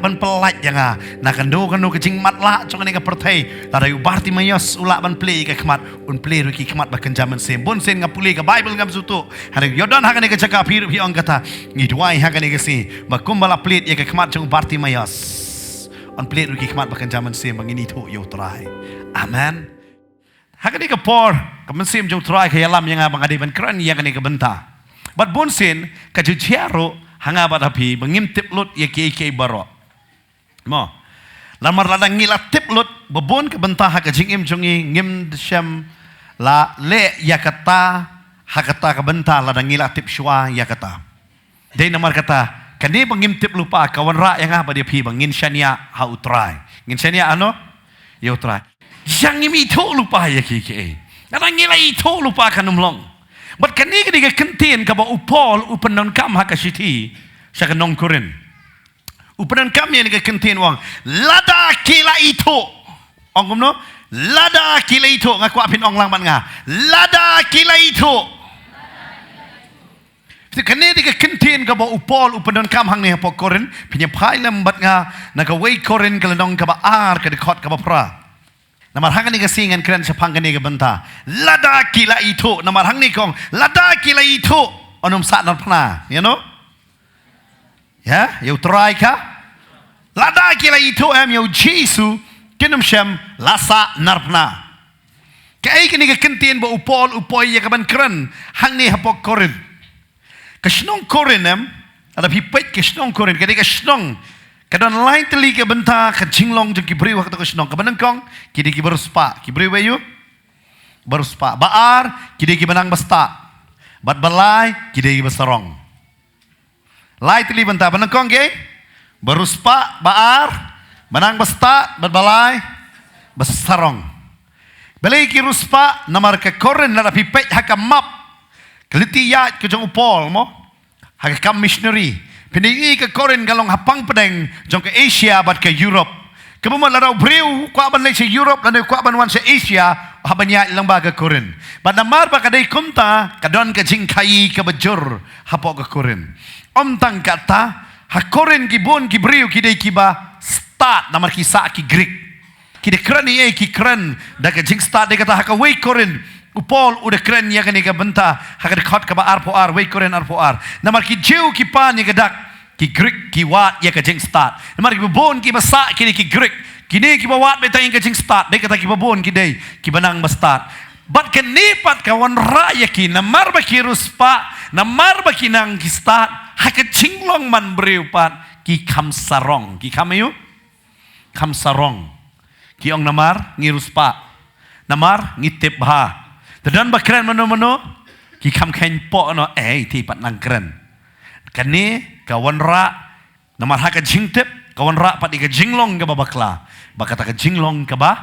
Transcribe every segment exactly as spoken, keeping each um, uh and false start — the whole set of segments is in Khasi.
ban pyllait ïa nga na kano kano ka jingmatlah jong kane ka pyrthei. Lada u Bartimaios u lah ban plie ïa ka khmat, un plie ruh ïa ki khmat ba kynja mynsiem. Bun sien nga pule ka Baibl ngam sngewthuh. Hynrei ïoh don ha kane ka jaka phi ruh phi ong kata, ngi duwai ha kane ka sngi ba kumba la plied ïa ka khmat jong u Bartimaios, un plied ruh ïa ki khmat ba kynja mynsiem ba ngin ithuh ïa u Trai. Amen. Ha kane ka por, ka mynsiem jong u Trai ka ïalam ïa nga ba nga dei ban kren ïa kane ka bynta. Bad bun sien ka ju jia ruh ha nga bad ha phi ba ngim tip lut ïa kiei kiei baroh. Mo. Namar lada ngi la tip lut ba bun ka bynta ha ka jingim jong ngi, ngim shym la leh ïa kata ha kata ka bynta lada ngi la tip shuwa ïa kata. Dei namar kata, kane ba ngim tip lypa ka wanrah ïa nga bad ïa phi ba ngin shaniah ha u Trai. Ngin shaniah hano? Ïa u Trai. Ïa ngim ithuh lypa ïa kiei kiei. Lada ngi la ithuh lypa kan ym long. Bad kane ka dei ka kyntien kaba u Paul u pyndonkam ha ka shithi sha ka nong Korinth. U pyndonkam ïa kane ka kyntien u ong, lada ki la ithuh. Ong kumno? Lada ki la ithuh. Nga kwah phin ong lang bad nga. Lada ki la ithuh. Te kane dei ka kyntien kaba u Paul u pyndonkam hangne hapoh Korinth. Phin ïa phai lem bad nga na kawei Korinth ka lynnong kaba ar ka dkhot kaba phra. Namar ha kane ka sngi ngan kren shaphang kane ka bynta. Lada ki la ithuh, namar hangne ka ong, lada ki la ithuh, yn ym sah narphna, ïa no? Ïa, ïa u Trai ka. Lada ki la ithuh em ïa u Jisu, kin ym shym la sah narphna. Kaei kane ka kyntien ba u Paul u poi ïa ka ban kren hangne hapoh Korinth. Ka shnong Korinth em, lada phi peit ka shnong Korinth, ka dei ka shnong ka don lai tylli ka bynta ka jinglong jong ki briew ha kato ka shnong. Kaba nyngkong, ki dei kiba riewspah, ki briew ba ïoh, ba riewspah. Ba ar, ki dei kiba nang ba stad. Bad ba lai, ki dei kiba sarong. Lai tylli bynta, ba nyngkong ki, ba riewspah, ba ar, ba nang ba stad, bad ba lai, ba sarong. Balei ki riewspah? Namar ka Korinth lada phi peit ha ka map ka lynti ïaid ka jong u Paul mo, ha ka kam missionary, phin ïohi ka Korinth ka long ha pang pdeng jong ka Asia bad ka Europe. Kaba mut lada u briew u kwah ban leit sha Europe lane u kwah ban wan sha Asia, u hap ban ïaid lyngba ka Korinth. Bad namar ba ka dei kumta, ka don ka jingkhaii kaba jur hapoh ka Korinth. Ym tang kata, ha Korinth ki bun ki briew ki dei kiba stad namar ki sah ki Greek. Ki da kren ïa, ki kren da ka jingstad. Dei kata ha kawei Korinth u Paul u da kren ïa kane ka bynta ha ka dkhot kaba arphew ar, wei Korinth arphew ar. Namar ki Jiw ki pan ïa ka dak, ki Greek ki wad ïa ka jingstad. Namar kiba bun kiba sah ki dei ki Greek, kine kiba wad beit tang ïa ka jingstad. Dei kata kiba bun ki dei kiba nang ba stad. Bad kane pat ka wanrah ïa ki, namar ba ki riewspah, namar ba ki nang ki stad, ha ka jinglong man briew pat ki kham sarong. Ki kham aïu? Kham sarong. Ki ong namar ngi riewspah, namar ngi tip bha. Te don ba kren mano mano, ki kham kheiñ poh noh, eh, te pat nang kren. Kane ka wanrah, namar ha ka jingtip, ka wanrah pat ïa ka jinglong kaba bakla. Bad kata ka jinglong kaba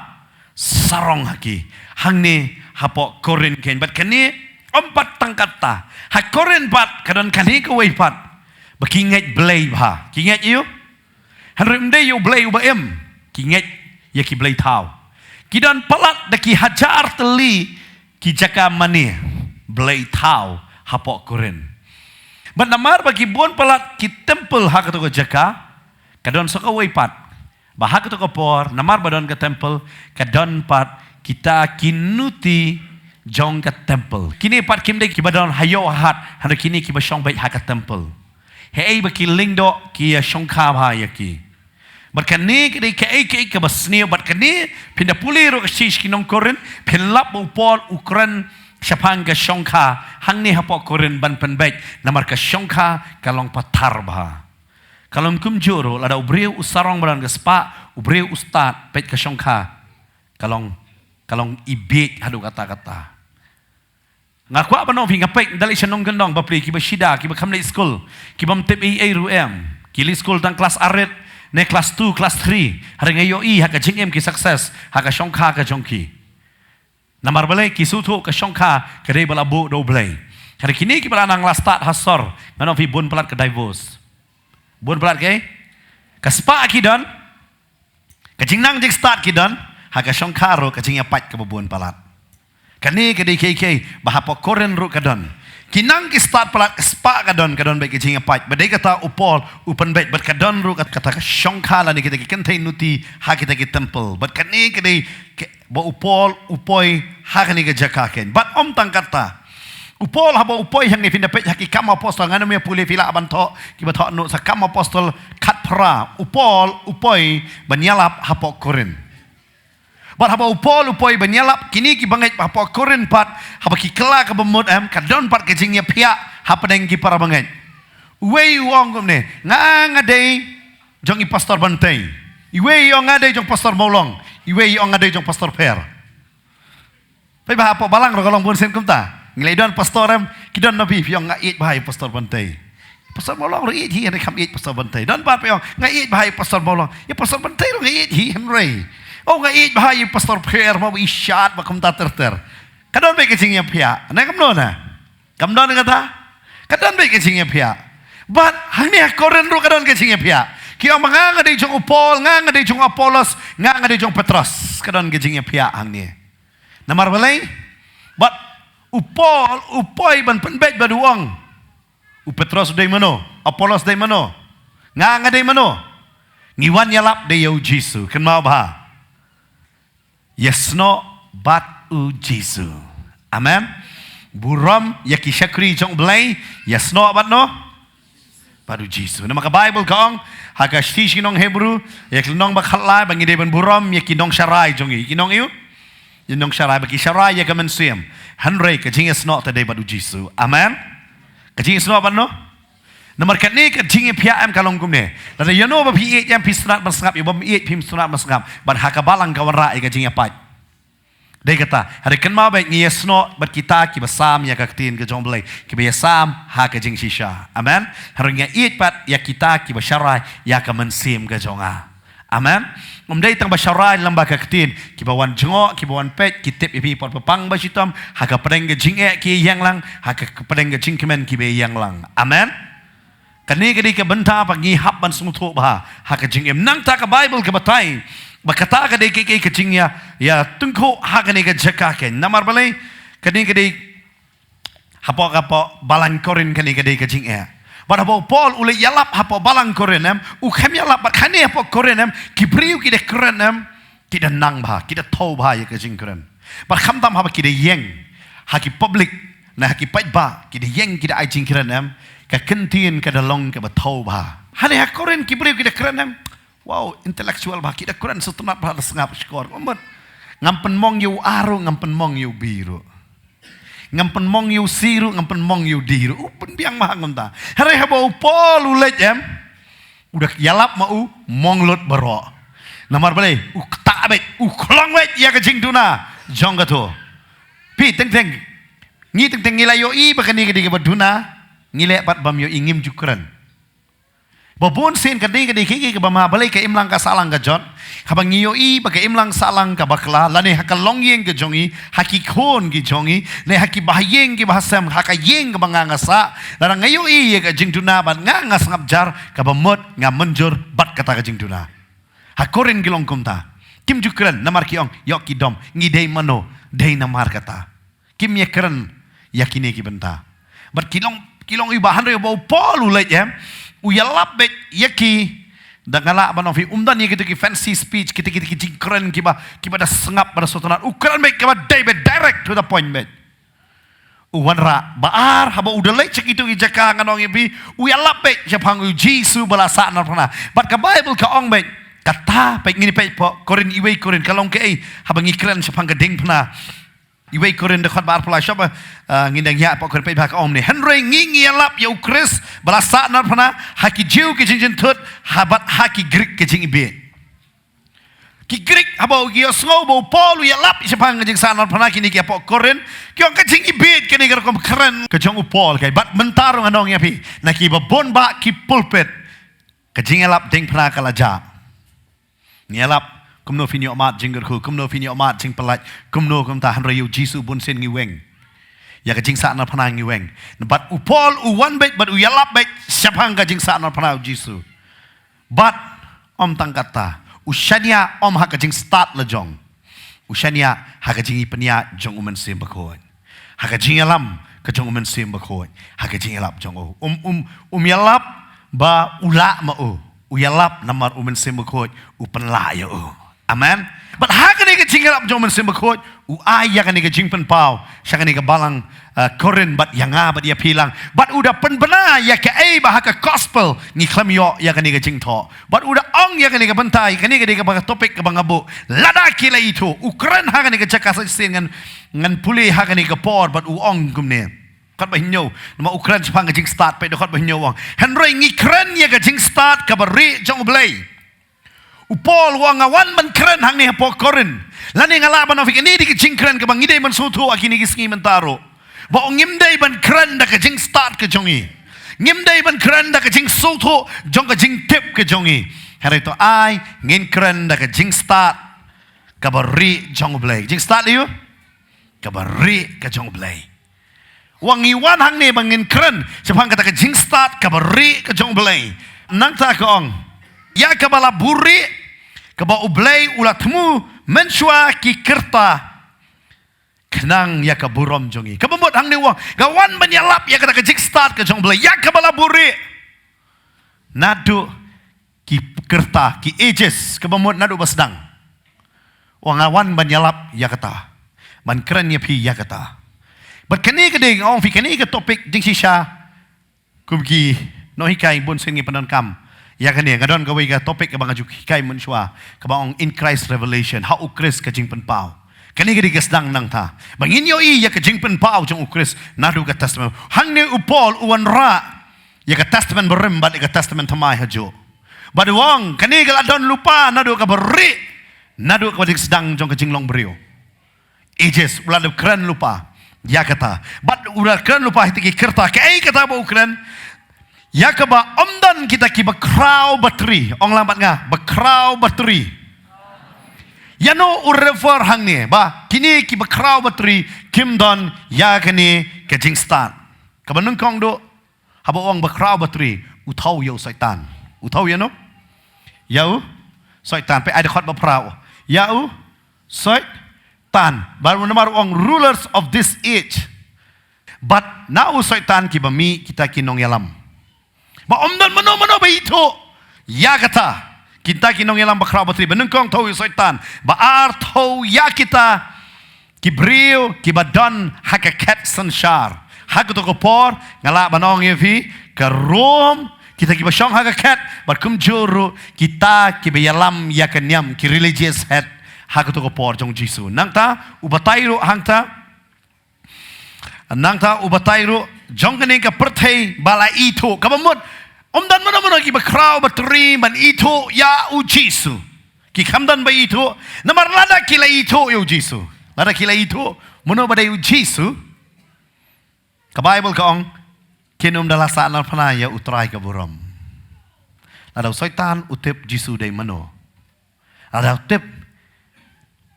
sarong ha ki. Hangne hapoh Korinth kein. Bad kane ym pat tang kata. Ha Korinth pat ka don kane kawei pat ba ki ngeit blei bha. Ki ngeit aïu? Hynrei ym dei ïa u blei uba im, ki ngeit ïa ki blei thaw. Ki don palat da ki hajar tylli ki jaka mane blei thaw hapoh Korinth. Bad namar ba ki bun palat ki temple ha kato ka jaka, ka don sa kawei pat ba ha kato ka por, namar ba don ka temple, ka don pat kita ki nuti jong ka temple. Kine pat kim dei kiba don ha ïew ha hat, hynrei kine kiba shong beit ha ka temple. Hei ba ki lyngdoh ki ïa shongkha bha ïa ki. Bad kane ka dei kaei kaei kaba sniew. Bad kane phin da pule ruh ka shithi sha ki nong Korinth, phin lap ba u Paul u kren shaphang ka shongkha hangne hapoh Korinth ban pynbeit, namar ka shongkha ka long pathar bha. Ka long kumjuh ruh, lada u briew u sarong ba don ka spah, u briew u stad, peit ka shongkha ka long, ka long ibiej haduh katta katta. Nga kwah ban ong phi, nga peit da leit sha nongkyndong bapli, kiba shida, kiba kham leit skul, kiba ym tip ei ei ruh em. Ki leit skul tang klas arit ne klas two, klas three. Hynrei nga ïohi ha ka jingim ki success ha ka shongkha ka jong ki. Namar balei? Ki sngewthuh ka shongkha ka dei ba la buh da U Blei. Hynrei kine kiba la nang la stad ha sor, ngan ong phi, bun palat ka divorce. Bun palat ka, ka spah ki don, ka jingnang jingstad ki don, ha ka shongkha ruh ka jingïapait kaba bun palat. Kane ka dei kaei kaei ba hapoh Korinth ruh ka don. Ki nang ki stad palat, ka spah ka don, ka don bad ka jingïapait. Bad dei kata u Paul u pynbeit, bad ka don ruh kata ka shongkha lane kita ki kynthei nuti ha kita ki temple. Bad kane ka dei ka, ba u Paul u poi ha kane ka jaka kein. Bad ym tang kata, u Paul haba u poi hangne, phin da peit ha ki Kam Apostol, ngan ym ïa pule, phi lah ban thoh, kiba thoh noh sa Kam Apostol khatphra, u Paul u poi ban ïalap hapoh Korinth. Bad haba u Paul u poi ban ïalap, kine ki bangeit hapoh Korinth pat, haba ki kylla kaba mut em, ka don pat ka jingïaphiah hapdeng ki para bangeit. Uwei u ong kumne, nga nga dei jong i Pastor Bantei. Iwei i ong nga dei jong Pastor Mawlong. Iwei i ong nga dei jong Pastor Pher. Phi ba hapoh balang ruh ka long bun sien kumta. Ngi la don pastor em, ki don na phi, phi ong nga ïeit bha ïa Pastor Bantei. Pastor Mawlong ruh ïeit hi, hynrei kam ïeit Pastor Bantei. Don pat phi ong nga ïeit bha ïa Pastor Mawlong. Ïa Pastor Bantei ruh nga ïeit hi, hynrei, oh, nga ïeit bha ïa Pastor Pher, ma ba i shad ba kumta ter ter. Ka don bad ka jingïaphiah. Na kam don na? Kam don kata? Ka don bad ka jingïaphiah. Bad hangne ha Korinth ruh ka don ka jingïaphiah. Ki ong ba nga nga dei jong u Paul, nga nga dei jong u Apollos, nga nga dei jong u Petros. Ka don ka jingïaphiah hangne. Namar balei? Bad u Paul u poi ban pynbeit bad u ong, u Petros u dei mano, Apollos dei mano, nga nga dei mano. Ngi wan ïalap dei ïa u Jisu. Kynmaw bha. Ïasnoh bad u Jisu. Amen. Burom ïa ki shakri jong u Blei, ïasnoh bad no? Bad u Jisu. Namar ka Baibl ka ong ha ka shithi sha ki nong Hebru, ïa ka lynnong ba khatlai, ba ngi dei ban burom ïa ki nongsharai jong ngi. Ki nong ïu? Ïa nongsharai, ba ki sharai ïa ka mynsiem. Hynrei ka jingïasnoh te dei bad u Jisu. Amen. Ka jingïasnoh bad no? Namar kane ka jingïaphiah em ka long kumne. Lada ïano ba phi ïeit em phi sngap ban sngap, ïa ba ym ïeit phim sngap ban sngap. Bad ha ka balang ka wanrah ïa ka jingïapait. Dei kata, hynrei kynmaw bha, ngi ïasnoh bad kita kiba sam ïa ka ktien ka jong u Blei, kiba ïasam ha ka jingshisha. Amen. Hynrei nga ïeit pat ïa kita kiba sharai ïa ka mynsiem ka jong nga. Amen. Ym dei tang ba sharai lem bad ka ktien, kiba wan jngoh, kiba wan peit, ki tip ïa phi por ba pang ba shitom, ha ka pdeng ka jingeh ki ïeng lang, ha ka pdeng ka jingkmen kiba ïeng lang. Amen. Kane ka dei ka bynta ba ngi hap ban sngewthuh bha ha ka jingim. Nangta ka Baibl ka batai ba kata ka dei ka, ka, ka jingïa, ïa tyngkhuh ha kane ka jaka kein. Namar balei? Kane ka dei hapoh, hapoh balang Korinth kane ka dei ka jingeh. Bad haba u Paul u leit ïalap hapoh balang Korinth em, u khlem ïalap bad kane hapoh Korinth em, ki briew ki da kren em, ki da nang bha, ki da thew bha ïa ka jingkren. Bad khamtam haba ki da ïeng ha ki public, na ha ki paidbah, ki da ïeng ki da ai jingkren em, ka ktien ka da long kaba thew bha. Hangne ha Korinth ki briew ki da kren em, wow, intellectual bha, ki da kren sngewtynnat bha, da sngap shkor. Ngam pynmong ïa u A ruh, ngam pynmong ïa u B ruh. Ngam pynmong ïa u C ruh, ngam pynmong ïa u D ruh. U pynbiang bha kumta. Hynrei haba u Paul u leit em, u da ïalap ma u mong lut baroh. Namar balei? U ktah beit, u khlong beit ïa ka jingduna jong kato. Phi teng teng, ngi teng teng ngi la ïohi ba kane ka dei kaba duna, ngi leh pat bym ïohi, ngim ju kren. Ba bun sien ka dei, ka dei kiei kiei kiba ma, balei ka imlang ka sahlang ka jot. Haba ngi ïohi ba ka imlang sahlang ka bakla, lane ha ka longïing ka jong ngi, ha ki khun ki jong ngi, ne ha ki bahaïing ki bahasem, ha ka ïing kaba nga nga sah, lada nga ïohi ïa ka jingduna bad nga nga sngap jar, kaba mut nga mynjur bad kata ka jingduna. Ha Korinth ki long kumta. Kim ju kren, namar ki ong, ïoh ki dom, ngi dei mano, dei namar kata. Kim ïa kren ïa kine ki bynta. Bad ki long, ki long iba, hynrei ba u Paul u leit em, u ïalap beit ïa ki, da nga lah ban ong phi, um don ïa kito ki fancy speech, kito, kito ki jingkren kiba, kiba da sngap, ba da sngewtynnat. U kren beit kaba dei beit, direct to the point beit. U wanrah, ba ar, haba u da leit sha kito ki jaka ngan ong ïa phi, u ïalap beit shaphang u Jisu ba la sahnarphna. Bad ka Baibl ka ong beit, kata, peit, ngin peit hapoh Korinth, iwei Korinth, ka long kaei, haba ngi kren shaphang ka diengphna. Iwei Korinth dkhot ba arphew lai, shwa ba, ah, ngin dang ïa peit, Korinth peit ba ka ong ne. Hynrei ngi ngi ïalap ïa u Khrist ba la sahnarphna ha ki Jiw ki jingjynthut, ha bad ha ki Grik ki jingibit. Ki Grik haba ki ïohsngew ba u Paul u ïalap shaphang ka jingsahnarphna, kine ki hapoh Korinth, ki ong ka jingibit, kane ka rukom kren ka jong u Paul, ka, bad mynta ruh ngan ong ïa phi, na kiba bun bah ki pulpit, ka jingïalap diengphna ka la jah. Ngi ïalap, kumno phin ïoh mad jingkyrkhu, kumno phin ïoh mad jingpyllait, kumno kumta, hynrei ïa u Jisu bun sien ngi weng. Ïa ka jingsahnarphna ngi weng. Bad u Paul u wan beit, bad u ïalap beit shaphang ka jingsahnarphna u Jisu. Bad ym tang kata, u shaniah ym ha ka jingstad la jong. U shaniah ha ka jingïapynïaid jong u Mynsiem Bakhuid. Ha ka jingïalam ka jong u Mynsiem Bakhuid ha ka jingïalap jong u. Um, um, um ïalap ba u lah ma u. U ïalap namar u Mynsiem Bakhuid u pynlah ïa u. Amen. Bad ha kane ka jingïalap jong u Mynsiem Bakhuid, u ai ïa kane ka jingpynpaw sha kane ka balang, uh, Korinth, bad ïa nga bad ïa phi lang. Bad u da pynbna ïa kaei ba ha ka gospel ngi khlem ïoh ïa kane ka jingthoh. Bad u da ong ïa kane ka bynta, kane ka dei kaba ka topic kaba nga buh. Lada ki la ithuh, u kren ha kane ka jaka sa shisien, ngan, ngan pule ha kane ka por, bad u ong kumne. Dkhot ba hynñiew, namar u kren shaphang ka jingstad, peit dkhot ba hynñiew u ong. Hynrei ngi kren ïa ka jingstad kaba rieh jong U Blei. U Paul u ong nga wan ban kren hangne hapoh Korinth. Lane nga lah ban ong phi kane dei ka jingkren kaba ngi dei ban sngewthuh ha kine ki sngi mynta ruh. Ba ong ngim dei ban kren da ka jingstad ka jong ngi. Ngim dei ban kren da ka jingsngewthuh jong ka jingtip ka jong ngi. Hynrei to ai ngin kren da ka jingstad kaba rieh jong U Blei. Jingstad ïa u? Kaba rieh ka jong U Blei. U ong ngi wan hangne ba ngin kren shaphang kata ka jingstad kaba rieh ka jong U Blei. Nangta ka ong, ïa kaba la buhrieh, kaba U Blei u la thmu mynshuwa ki kyrta khnang ïa ka burom jong ngi. Kaba mut hangne u ong, nga wan ban ïalap ïa kata ka jingstad ka jong U Blei, ïa kaba la buhrieh naduh ki kyrta, ki ages, kaba mut naduh ba sdang. U ong nga wan ban ïalap ïa kata, ban kren ïa phi ïa kata. Bad kane ka dei, nga ong phi kane ka topic jingshisha, kum ki nonghikai bun sien ngi pyndonkam ïa kane. Nga don kawei ka topic kaba nga ju hikai mynshuwa, kaba ong In Christ Revelation, ha U Khrist ka jingpynpaw. Kane ka dei ka sdang nangta ba ngin ïohi ïa ka jingpynpaw jong U Khrist naduh ka Testament. Hangne u Paul u wanrah ïa ka Testament Barim bad ïa ka Testament Thymmai hajuh. Bad u ong kane ka la don lypa naduh kaba rieh, naduh kaba dei ka sdang jong ka jinglong briew. Ages, u la dep kren lypa ïa kata. Bad u la kren lypa ha kita ki kyrta, kaei kata ba u kren? Ïa kaba ym don kita ki bakhraw batri. Ong lang bad nga, bakhraw batri. Ïano u refer hangne ba kine ki bakhraw batri kim don ïa kane ka jingstad? Kaba nyngkong duh, haba u ong bakhraw batri, u thew ïa u Soitan. U thew ïano? Ïa u Soitan. Peit ai dkhot ba phra, ïa u Soitan. Bad namar u ong rulers of this age. Bad na u Soitan kiba mih kita ki nongïalam. Ba ym don mano mano ba ithuh ïa kata. Kita ki nongïalam bakhraw batri. Ba nyngkong thew ïa u Soitan. Ba ar thew ïa kita ki briew kiba don ha ka khet synshar. Ha kato ka por nga lah ban ong ïa phi, ka Rom, kita kiba shong ha ka khet, bad kumjuh ruh kita kiba ïalam ïa ka niam, ki religious head ha kato ka por jong U Jisu. Nangta u batai ruh hangta, nangta u batai ruh jong kane ka pyrthei ba la ithuh. Kaba mut ym don mano mano ki bakhraw batri ban ithuh ïa U Jisu. Ki kham don ba ithuh. Namar lada ki la ithuh ïa U Jisu, lada ki la ithuh mano ba dei U Jisu, ka Baibl ka ong kin ym da la sahnarphna ïa U Trai ka burom. Lada u Soitan u tip Jisu dei mano, lada u tip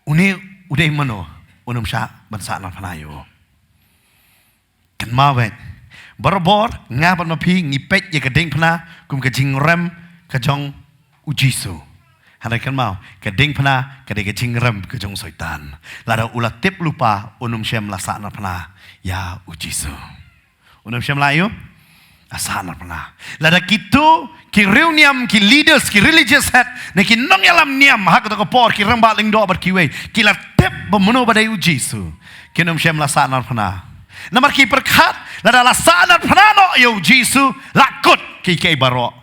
une u dei mano, un ym shah ban sahnarphna ïa u. Kynmaw beit, barabor nga bad ma phi ngi peit ïa ka diengphna kum ka jingrem ka jong U Jisu. Hynrei kynmaw, ka diengphna ka dei ka jingrem ka jong u Soitan. Lada u la tip lypa, un ym shym la sahnarphna ïa U Jisu. Un ym shym la ïa u, la sahnarphna. Lada kito ki riewniam, ki leaders, ki religious head, ne ki nongïalam niam ha kato ka por, ki rangbah lyngdoh bad kiwei, ki la tip ba mano ba dei U Jisu, kin ym shym la sahnarphna. Namar ki pyrkhat lada la sahnarphna noh ïa U Jisu, la kut kiei kiei baroh.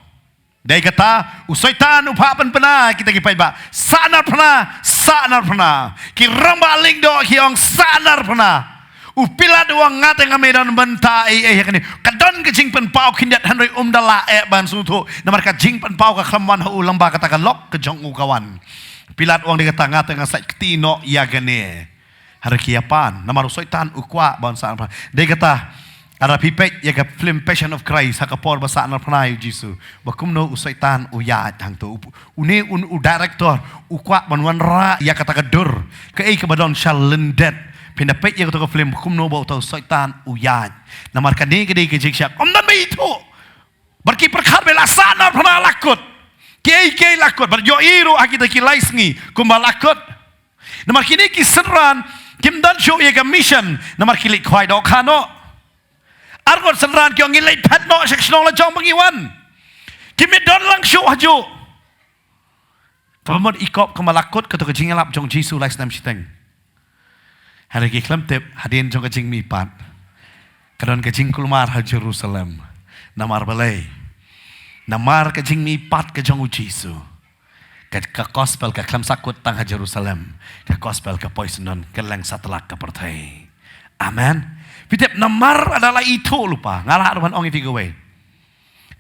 Dei kata u Soitan u phah pynbna kita ki paidbah, sahnarphna, sahnarphna. Ki rangbah lyngdoh ki ong sahnarphna. U Pilat u ong nga te ngam don bynta ei ei ha kane. Ka don ka jingpynpaw khyndiat hynrei um da lah eh ban sngewthuh. Namar ka jingpynpaw ka khlem wan ha u, lyngba kata ka lok ka jong u ka wan. Pilat u ong dei kata nga te nga sait kti noh ïa kane. Hynrei ki ïa pan, namar u Soitan u kwah ban sahnarphna. Dei kata, lada phi peit ïa ka film Passion of Christ, ha ka por ba sahnarphna ïa U Jisu, ba kumno u Soitan u ïaid hangto. U, une un u director u kwah ban wanrah ïa kata ka dur, kaei kaba don sha lyndet. Phin da peit ïa kato ka film, kumno ba uta u Soitan u ïaid. Namar kane ka dei ka jingshah, ym don ba ithuh. Bad ki pyrkhat ba la sahnarphna la kut. Kiei kiei la kut. Bad ïohi ruh ha kita ki lai sngi kumba la kut. Namar kine ki synran kim don shuh ïa ka mission, namar ki leit khwai dohkha noh. Arngut synran ki ong ngi leit phet noh sha ka shnong la jong ba ngi wan. Kim don lang shuh hajuh. Kaba mut i kop ka ma la kut kato ka jingïalap jong Jisu lai snem shiteng. Hynrei ki khlem tip hadien jong ka jingmihpat ka don ka jingkulmar ha Jerusalem. Namar balei? Namar ka jingmihpat ka jong u Jisu. Ka, ka gospel ka khlem sa kut tang ha Jerusalem. Ka gospel ka poi sha kylleng satlak ka pyrthei. Amen. Phi tip namar lada la ithuh lypa, nga lah ruh ban ong ïa phi kawei.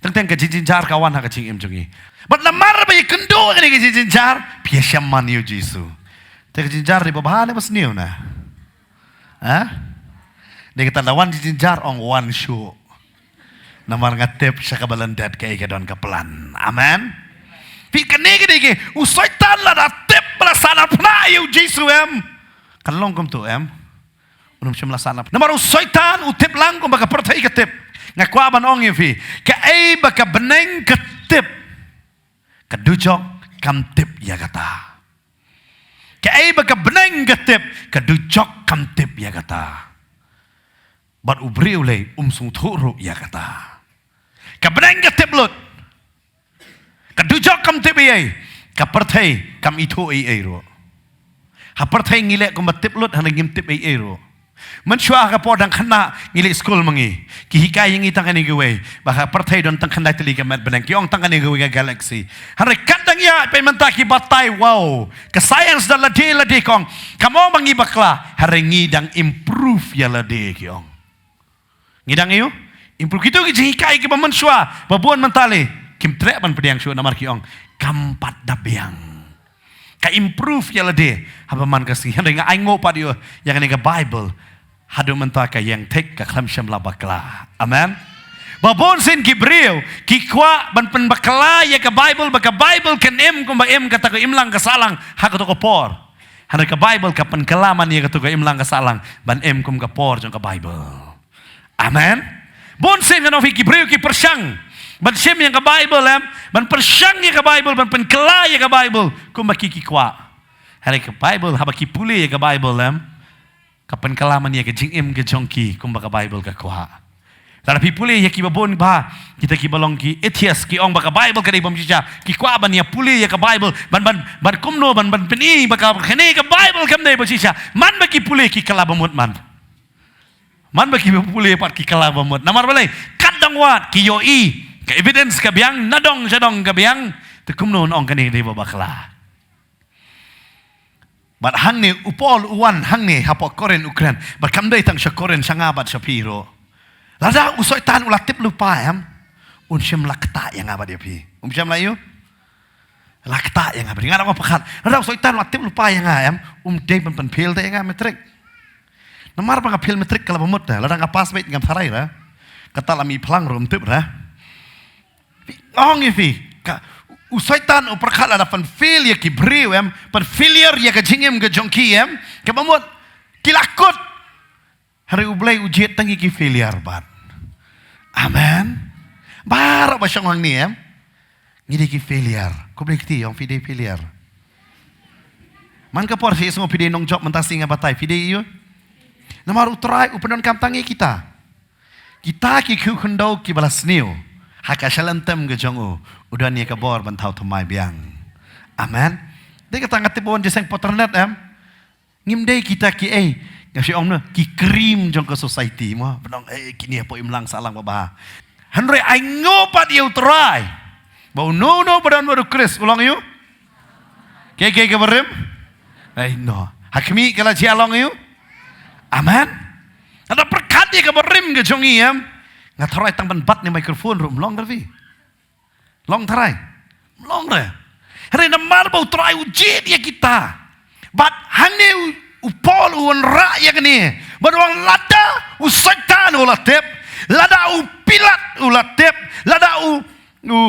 Teng teng ka jingjynjar ka wan ha ka jingim jong ngi. Bad namar ba ïakynduh kane ka jingjynjar, phi ïashem man ïa u Jisu. Te ka jingjynjar dei ba bha ne ba sniew na? Ha? Dei kata lada wan jingjynjar ong wan shuh. Namar nga tip sha kaba lyndet kaei ka don ka plan. Amen. Phi kane ka dei ka u Soitan lada tip ba la sah na phna ïa u Jisu em. Kan long kumto em. Un ym shym la sah na phna. Namar u Soitan u tip lang kumba ka pyrthei ka tip. Nga kwah ban ong ïa phi, kaei ba ka bneng ka tip, ka dujok kam tip ïa kata. Kaei ba ka bneng ka tip, ka dujok kam tip ïa kata. Bad u briew lei um sngewthuh ruh ïa kata. Ka bneng ka tip lut. Ka dujok kam tip ei ei. Ka pyrthei kam ithuh ei ei ruh. Ha pyrthei ngi leh kumba tip lut, hynrei ngim tip ei ei ruh. Mynshuwa ha ka por dang khynnah ngi leit skul ma ngi, ki hikai ïa ngi tang kane kawei ba ha pyrthei don tang khyndai tylli ka met bneng, ki ong tang kane kawei ka galaxy. Hynrei kat dang ïaid peit mynta ki batai, wow, ka science da lade lade, ki ong kam ong ba ngi bakla, hynrei ngi dang improve ïa lade, ki ong. Ngi dang ïoh improve. Kito ki jinghikai kiba mynshuwa ba bun mynta lei kim treh ban pdiang shuh namar ki ong kam pat da biang. Ka improve ïa lade haba man ka sngi. Hynrei nga ainguh pat ïa, ïa kane ka Bible. Haduh mynta ka ïeng thik, ka khlem shym la bakla. Amen. Ba bun sien ki briew ki kwah ban pynbakla ïa ka Bible, ba ka Bible kan im kumba im kata ka imlang ka sahlang ha kato ka por. Hynrei ka Bible ka pynkylla man ïa kato ka imlang ka sahlang ban im kum ka por jong ka Bible. Amen. Bun sien ngan ong ïa phi ki briew ki pyrshang ban shim ïa ka Bible em, ban pyrshang ïa ka Bible, ban pynkylla ïa ka Bible kumba ki ki kwah. Hynrei ka Bible, haba ki pule ïa ka Bible em, ka pynkylla man ïa ka jingim ka jong ki kumba ka Bible ka kwah. Lada phi pule ïa kiba bun bha, kita kiba long ki atheist, ki ong ba ka Bible ka dei bym shisha, ki kwah ban ïa pule ïa ka Bible ban, ban, ban kumno ban, ban pyni ba ka, kane ka Bible kam dei bym shisha. Man ba ki pule ki kylla ba mut man. Man ba ki pule pat ki kylla ba mut. Namar balei? Kat dang wad ki ïohi ka evidence ka biang, na dong sha dong ka biang. Te kumno un ong kane ka dei ba bakla? Bad hangne u Paul u wan hangne hapoh Korinth u kren. Bad kam dei tang sha Korinth, sha nga bad sha phi ruh. Lada u Soitan u la tip lypa em, un shym la ktah ïa nga bad ïa phi. Um shym la ïoh. La ktah ïa nga bad ïa phi. Nga dang ong pyrkhat, lada u Soitan u la tip lypa ïa nga em, um dei ban pynfail te ïa nga matric. Namar ba nga fail matric ka la ba mut te. Lada nga pass beit ngam tharai re. Kata la mih phlang ruh um tip re. Phi ong ïa phi, ka, u Soitan u pyrkhat lada pynfail ïa ki briew em, pynfailure ïa ka jingim ka jong ki em, ka ba mut ki la kut. Hynrei U Blei u jied tang ïa ki failure bad. Amen. Baroh ba shong hangne em, ngi dei ki failure. Khublei kti, ong phi dei failure. Man ka por phi sngew phi dei nongjop, mynta sngi nga batai phi dei ïa u. Namar U Trai u pyndonkam tang ïa kita. Kita ki khiew khyndew kiba la sniew ha ka shalem tem ka jong u, u don ïa ka bor ban thaw thymmai biang. Amen. Dei kata nga tip ba wan jingïaseng potrnet em. Ngim dei kita kiei, nga shu ong na, ki cream jong ka society mo. Ba ong eh kine hapoh imlang sahlang ba bha. Hynrei ainguh pat ïa U Trai ba uno uno ba don bad U Khrist u long ïa u. Kiei kiei kaba rim? Ai no. Ha khmih ka la jia long ïa u. Amen. Lada pyrkhat ïa kaba rim ka jong ngi em, nga tharai tang ban bat ne microphone ruh ym long, ka phi? Long tharai? Ym long re. Hynrei namar ba U Trai u jied ïa kita. Bad hangne u, u Paul u wanrah ïa kane. Bad u ong lada u Soitan u la tip, lada u Pilat u la tip, lada u u,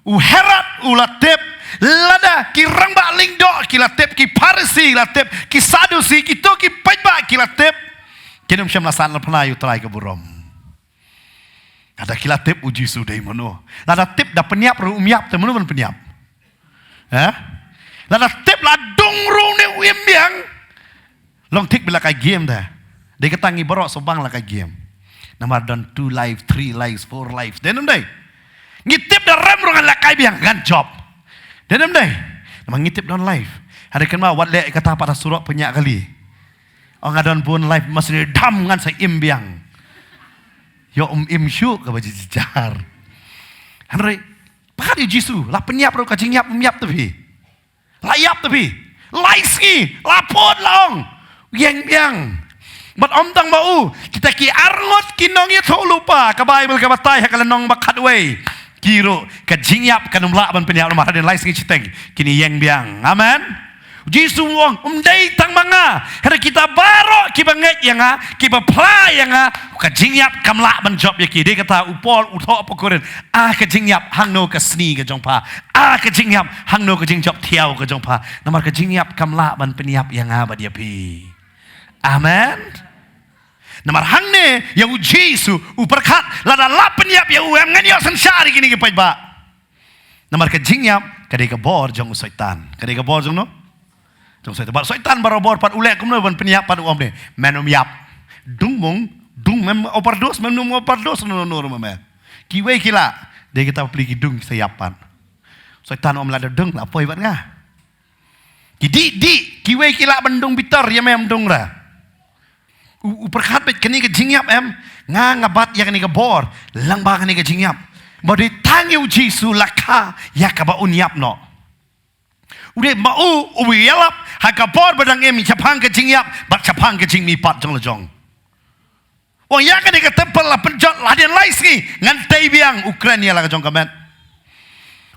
u Herod u la tip, lada ki rangbah lyngdoh ki la tip, ki Pharisi la tip, ki Sadusi, kito ki paidbah ki la tip, kin ym shym la sah na phna ïa U Trai ka burom. Lada ki la tip U Jisu dei mano. Lada tip da pynïap ruh um ïap, te mano ban pynïap? Ha? Lada tip la dung ruh ne u im biang. Long thik ba la kai game da. Dei kata ngi baroh sngewbang la kai game. Namar don two life, three lives, four lives. Dei ne ym dei? Ngi tip da rem ruh ngan lehkai biang, ngan jop. Dei ne ym dei? Namar ngi tip don life. Hynrei kynmaw, wat leh kata pat ha surok pynïaid kali. Ong nga don bun life, ma shu dam ngan sa im biang. Ïoh ym im shuh kaba jynjar. Hynrei pakat ïa u Jisu, la pynïap ruh ka jingïap ym ïap te phi. La ïap te phi. Lai sngi la pud la ong, ïeng biang. Bad ym tang ma u, kita ki arngut ki nongïathuhlypa, ka Baibl ka batai ha ka lynnong ba khatwei, ki ruh ka jingïap kan ym lah ban pynïap namar hadien lai sngi shiteng kin ïeng biang. Amen. U Jisu u ong, ym dei tang ma nga, hynrei kita baroh kiba ngeit ïa nga, kiba phla ïa nga, ka jingïap kam lah ban jop ïa ki. Dei kata u Paul u thoh ha Korinth, ah ka jingïap, hangno ka sni ka jong pha? Ah ka jingïap, hangno ka jingjop thiaw ka jong pha? Namar ka jingïap kam lah ban pynïap ïa nga bad ïa phi. Amen. Namar hangne ïa u Jisu u pyrkhat, lada la pynïap ïa u em, ngan ïoh synshar ïa kine ki paidbah. Namar ka jingïap ka dei ka bor jong u Soitan. Ka dei ka bor jong no? Jong Soitan. Bad Soitan barabor pat u leh kumno ban pynïap pat, u ong ne, men ym ïap. Dung mung, dung, mem overdose, mem num overdose, no, no, no, mem. Kiwei ki lah, dei kita bapli ki dung sa ïap pat. Soitan u ong lada dung la poi bad nga. Ki dih dih, kiwei ki lah ban dung bitar, ïa mem dung ra. U, u pyrkhat beit kane ka jingïap em, nga nga bat ïa kane ka bor lyngba kane ka jingïap. Ba dei tang ïa u Jisu la kha ïa kaba un ïap noh. U dei ma u, u ïalap ha ka bor ba dang im shaphang ka jingïap bad shaphang ka jingmihpat jong la jong. U ong ïa kane ka templ la pynjot la hadien lai sngi, ngan tei biang, u kren ïa la ka jong ka met.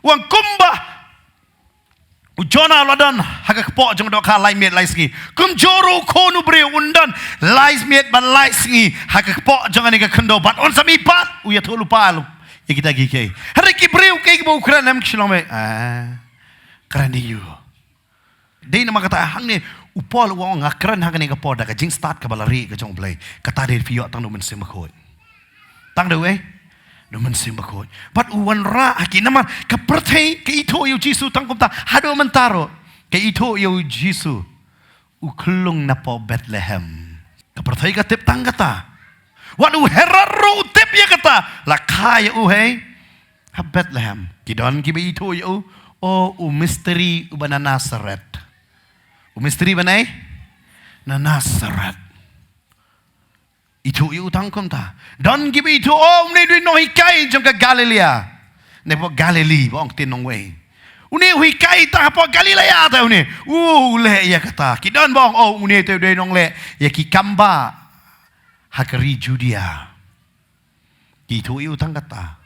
U ong kumba u Jonah u la don ha ka kpoh jong ka dohkha lai miet lai sngi, kumjuh ruh u Khun u briew un don lai miet bad lai sngi ha ka kpoh jong kane ka khyndew, bad un sa mihpat. U ïathuhlypa ïa kita kiei kiei. Hynrei ki briew kiei kiba u kren em, ki shu ong me, ah, kren ïa u. Dei namar kata hangne u Paul u ong, nga kren ha kane ka por da ka jingstad kaba la rieh ka jong U Blei. Kata dei phi ïoh tang da u Mynsiem Bakhuid. Tang da uei? Da u Mynsiem Bakhuid. Bad u wanrah ha ki, namar ka pyrthei ka ithuh ïa u Jisu tang kumta, haduh mynta ruh ka ithuh ïa u Jisu u khlung napoh Bethlehem. Ka pyrthei ka tip tang kata. Wat u Herod ruh u tip ïa kata. La kha ïa u hei ha Bethlehem. Ki don kiba ithuh ïa u, o, u mistri uba na Nazareth. U mistri ba na, na Nazareth. Ithuh ïa u tang kumta. Don kiba ithuh, o, une u dei u nonghikai jong ka Galilea. Ne pok Galilee ba ong ktien nongwei. Une u hikai tang hapoh Galilea te une. U leh ïa kata. Ki don ba ong, o, une te u dei nongleh ïa ki kambah ha ka ri Judea. Ki ithuh ïa u tang kata.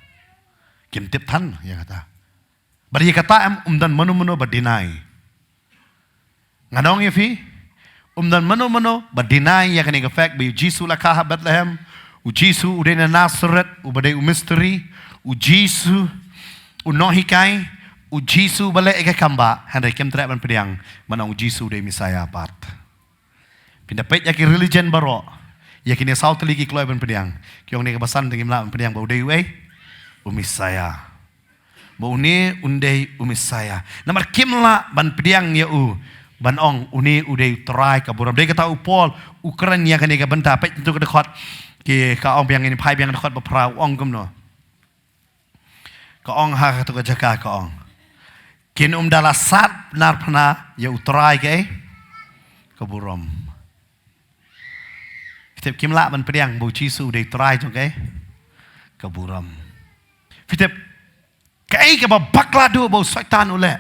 Kim tip than ïa kata. Bad ïa kata em, um don mano mano ba deny. Ngan ong ïa phi, um don mano mano ba deny ïa kane ka fact ba u Jisu la kha ha Bethlehem. U Jisu u dei na Nazareth, uba dei u mistri. U Jisu u nonghikai. U Jisu uba leh ïa ka kambah. Hynrei kim treh ban pdiang ban ong u Jisu u dei Messiah pat. Phin da peit ïa ki religion baroh, ïa kine saw tylli ki kloi ban pdiang. Ki ong ne ka basan te ngim lah ban pdiang ba u dei uei? U Messiah. Ba une un dei u Messiah. Namar kim lah ban pdiang ïa u, ban ong une u dei u Trai ka burom. Dei kata u Paul u kren ïa kane ka bynta, peit tu ka dkhot, ki ka ong biang, ngin phai biang dkhot ba phra, u ong kumno. Ka ong ha katu ka jaka ka ong, kin ym da la sat narphna ïa u Trai kaei? Ka burom. Phi tip kim lah ban pdiang ba u Jisu u dei Trai jong kaei? Ka burom. Phi tip kaei kaba bakla duh ba u Soitan u leh?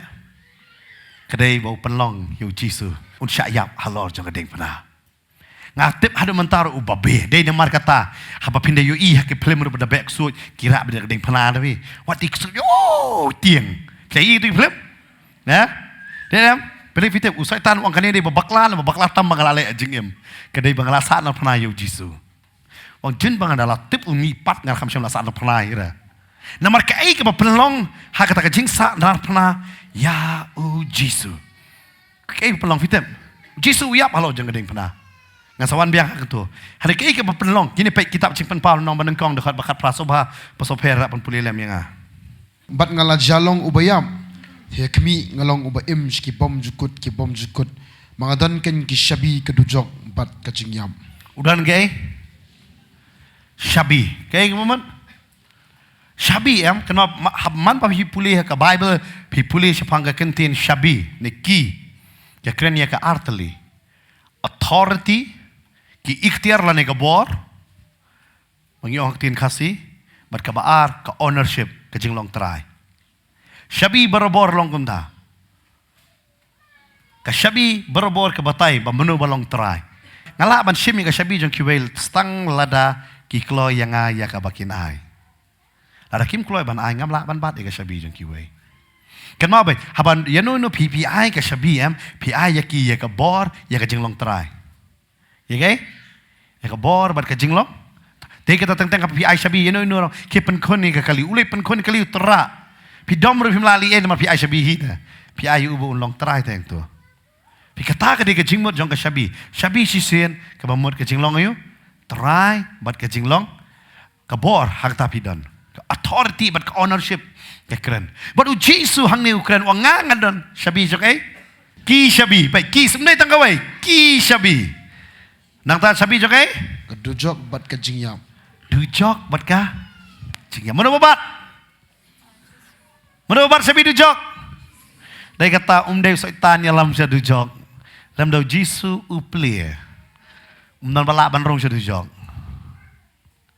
Ka dei ba u pynlong ïa u Jisu un shah ïap halor jong ka diengphna. Nga tip haduh mynta ruh u babe. Dei namar kata, haba phin da ïohi ha ki film ruh ba da beh ksuid, ki rah ba da ka diengphna da phi. Wat i ksuid, o, tieng. Phi ïohi tu ki film? Na? Dei nam? Phi tip u Soitan u ong kane dei ba bakla, ba bakla tam ba nga la leh jingim. Ka dei ba nga la sah narphna ïa u Jisu. Ong jin ba nga da la tip u mihpat nga kham shym la sah narphna ïa ra. Namar kaei kaba pynlong ha kata ka jingsah narphna ïa u Jisu? Kaei ba pynlong phi tip? U Jisu u ïap halor jong ka diengphna. Ngan sa wan biang ha katu. Hynrei kaei kaba pynlong? Kine peit kitab Jingpynpaw lynnong ba nyngkong dkhot ba khatphra, sngewbha ba sngewpher, rah ban pule lem ïa nga. Bad nga la jia long uba ïap. Te ha khmih nga long uba im sha ki bymjukut ki bymjukut. Ma nga don keiñ ki shabi ka dujok bad ka jingïap. U don kaei? Shabi. Kaei ka mut? Shabi em, kynmaw, ma-, ha-, man ba phi pule ha ka Bible, phi pule shaphang ka kyntien shabi, ne ki. Ka kren ïa ka artylli. Authority, ki iktiar lane ka bor, ba ngi ong ha ka ktien Khasi, bad kaba ar, ka ownership, ka jinglong trai. Shabi barabor long kumta. Ka shabi barabor ka batai ba mano ba long trai. Nga lah ban shim ïa ka shabi jong kiwei tang lada ki kloi ïa nga ïa kaba kin ai. Lada kim kloi ban ai, ngam lah ban bat ïa ka shabi jong kiwei. Kynmaw bha, haba ïano ïano phi, phi ai ka shabi em, phi ai ïa ki ïa ka bor, ïa ka jinglong trai. Ïa kaei? Ïa ka bor bad ka jinglong. Te kata teng teng haba phi ai shabi ïano ïano ruh, ki pynkhun ïa ka kali, u leh pynkhun ïa ka kali u trai. Phi dom ruh phim lah leh ei namar phi ai shabi hi te. Phi ai u ba un long trai teng tu. Phi, kata ka dei ka jingmut jong ka shabi. Shabi shisien kaba mut ka jinglong ïa u trai bad ka jinglong ka bor, ha kata phi don. Ka authority bad ka ownership ka kren. Bad u Jisu hangne u kren, u ong nga nga don shabi jong ei? Ki shabi, peit, ki, ym dei tang kawei, ki shabi. Nangta shabi jong ei? Ka dujok bad ka jingïap. Dujok bad ka jingïap. Mano ba bat? Mano ba bat shabi dujok? Dei kata ym dei u Soitan ïalam sha dujok. Lymda u Jisu u plie. Ym don ba lah ban rung sha dujok.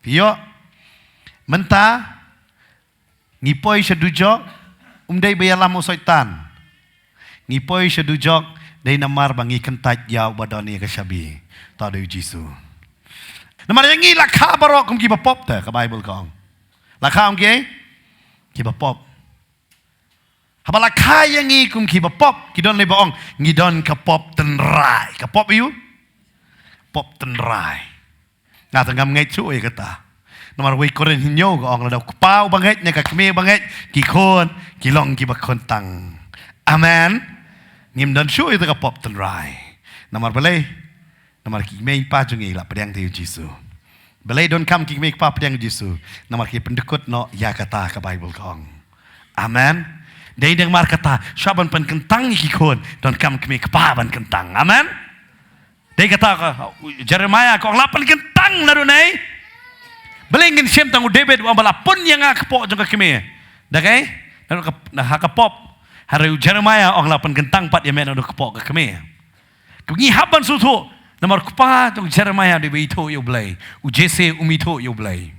Phi ïoh? Mynta ngi poi sha dujok, ym dei ba ïalam u Soitan. Ngi poi sha dujok, dei namar ba ngi kyntait ïa uba don ïa ka shabi. Uta u dei u Jisu. Namar ïa ngi la kha baroh kum kiba pop te, ka Bible ka ong. La kha kum kiei? Kiba pop. Haba la kha ïa ngi kum kiba pop, ki don lei ba ong, ngi don ka pop tynrai. Ka pop ïa u? Pop tynrai. Nga te ngam ngeit shuh ïa kata. Namar wei Korinth hynñiew ka ong, lada u kpa uba ngeit ne ka kmie ba ngeit, ki khun ki long kiba kyntang. Amen. Ngim don shuh ïa kata ka pop tynrai. Namar balei? Namar ki kmie ki kpa jong ngi la pdiang ïa u Jisu. Balei donkam ki kmie ki kpa pdiang ïa u Jisu? Namar ki pyndykut noh ïa kata ka Bible ka ong. Amen. Dei namar kata, shwa ban pynkyntang ïa ki khun, donkam kmie ki kpa ban kyntang. Amen. Dei kata ka, u Jeremiah ka ong, la pynkyntang naduh nai. Balei ngin shem tang u David u ong ba la pun ïa nga kpoh jong ka kmie? Da kaei? Naduh ka, na ha ka pop. Hynrei u Jeremiah u ong la pynkyntang pat ïa me naduh kpoh ka kmie. Ngi hap ban sngewthuh, namar u kpa jong u Jeremiah u dei ba ithuh ïa u Blei. U Jesse um ithuh ïa u Blei.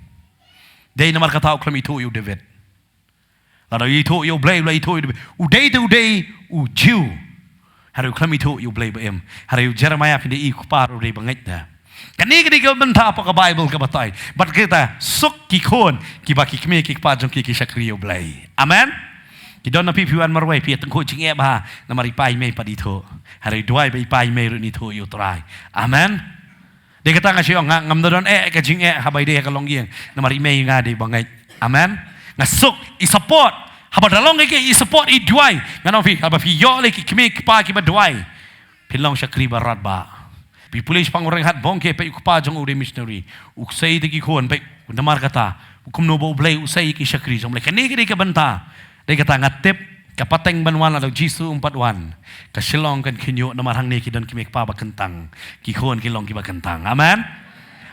Dei namar kata u khlem ithuh ïa u David. Lada u ithuh ïa u Blei, u la ithuh ïa u David. U dei te u dei u Jiw. Hynrei u khlem ithuh ïa u Blei ba im. Hynrei u Jeremiah phin ïohi u kpa ruh u dei ba ngeit te. Kane ka dei ka bynta ba ka Bible ka batai. Bad kita suk ki khun kiba ki kmie ki kpa jong ki ki shakri ïa u Blei. Amen. Ki don na phi, phi wan marwei, phi ïa tyngkhuh jingeh bha, namar i pa i mei pat ithuh. Hynrei duwai ba i pa i mei ruh in ithuh ïa u Trai. Amen. Dei kata nga shu ong, nga ngam da don eh ka jingeh haba i dei ha ka longïing, namar i mei nga dei ba ngeit. Amen. Nga suk, i support. Haba da long kaei kaei, i support, i duwai. Ngan ong phi, haba phi ïoh lei ki kmie ki kpa kiba duwai, phin long shakri ba radbah. Phi pule shaphang u Reinhard Bonnke, peit u kpa jong u u dei missionary. U sei ïa ki khun, peit, namar kata, kumno ba u Blei u sei ïa ki shakri jong u Blei. Kane ka dei ka bynta. Dei kata nga tip, ka pateng ban wan lada u Jisu um pat wan, ka Shillong kan khynñiuh namar hangne ki don ki kmie ki kpa ba kyntang. Ki khun ki long kiba kyntang. Amen.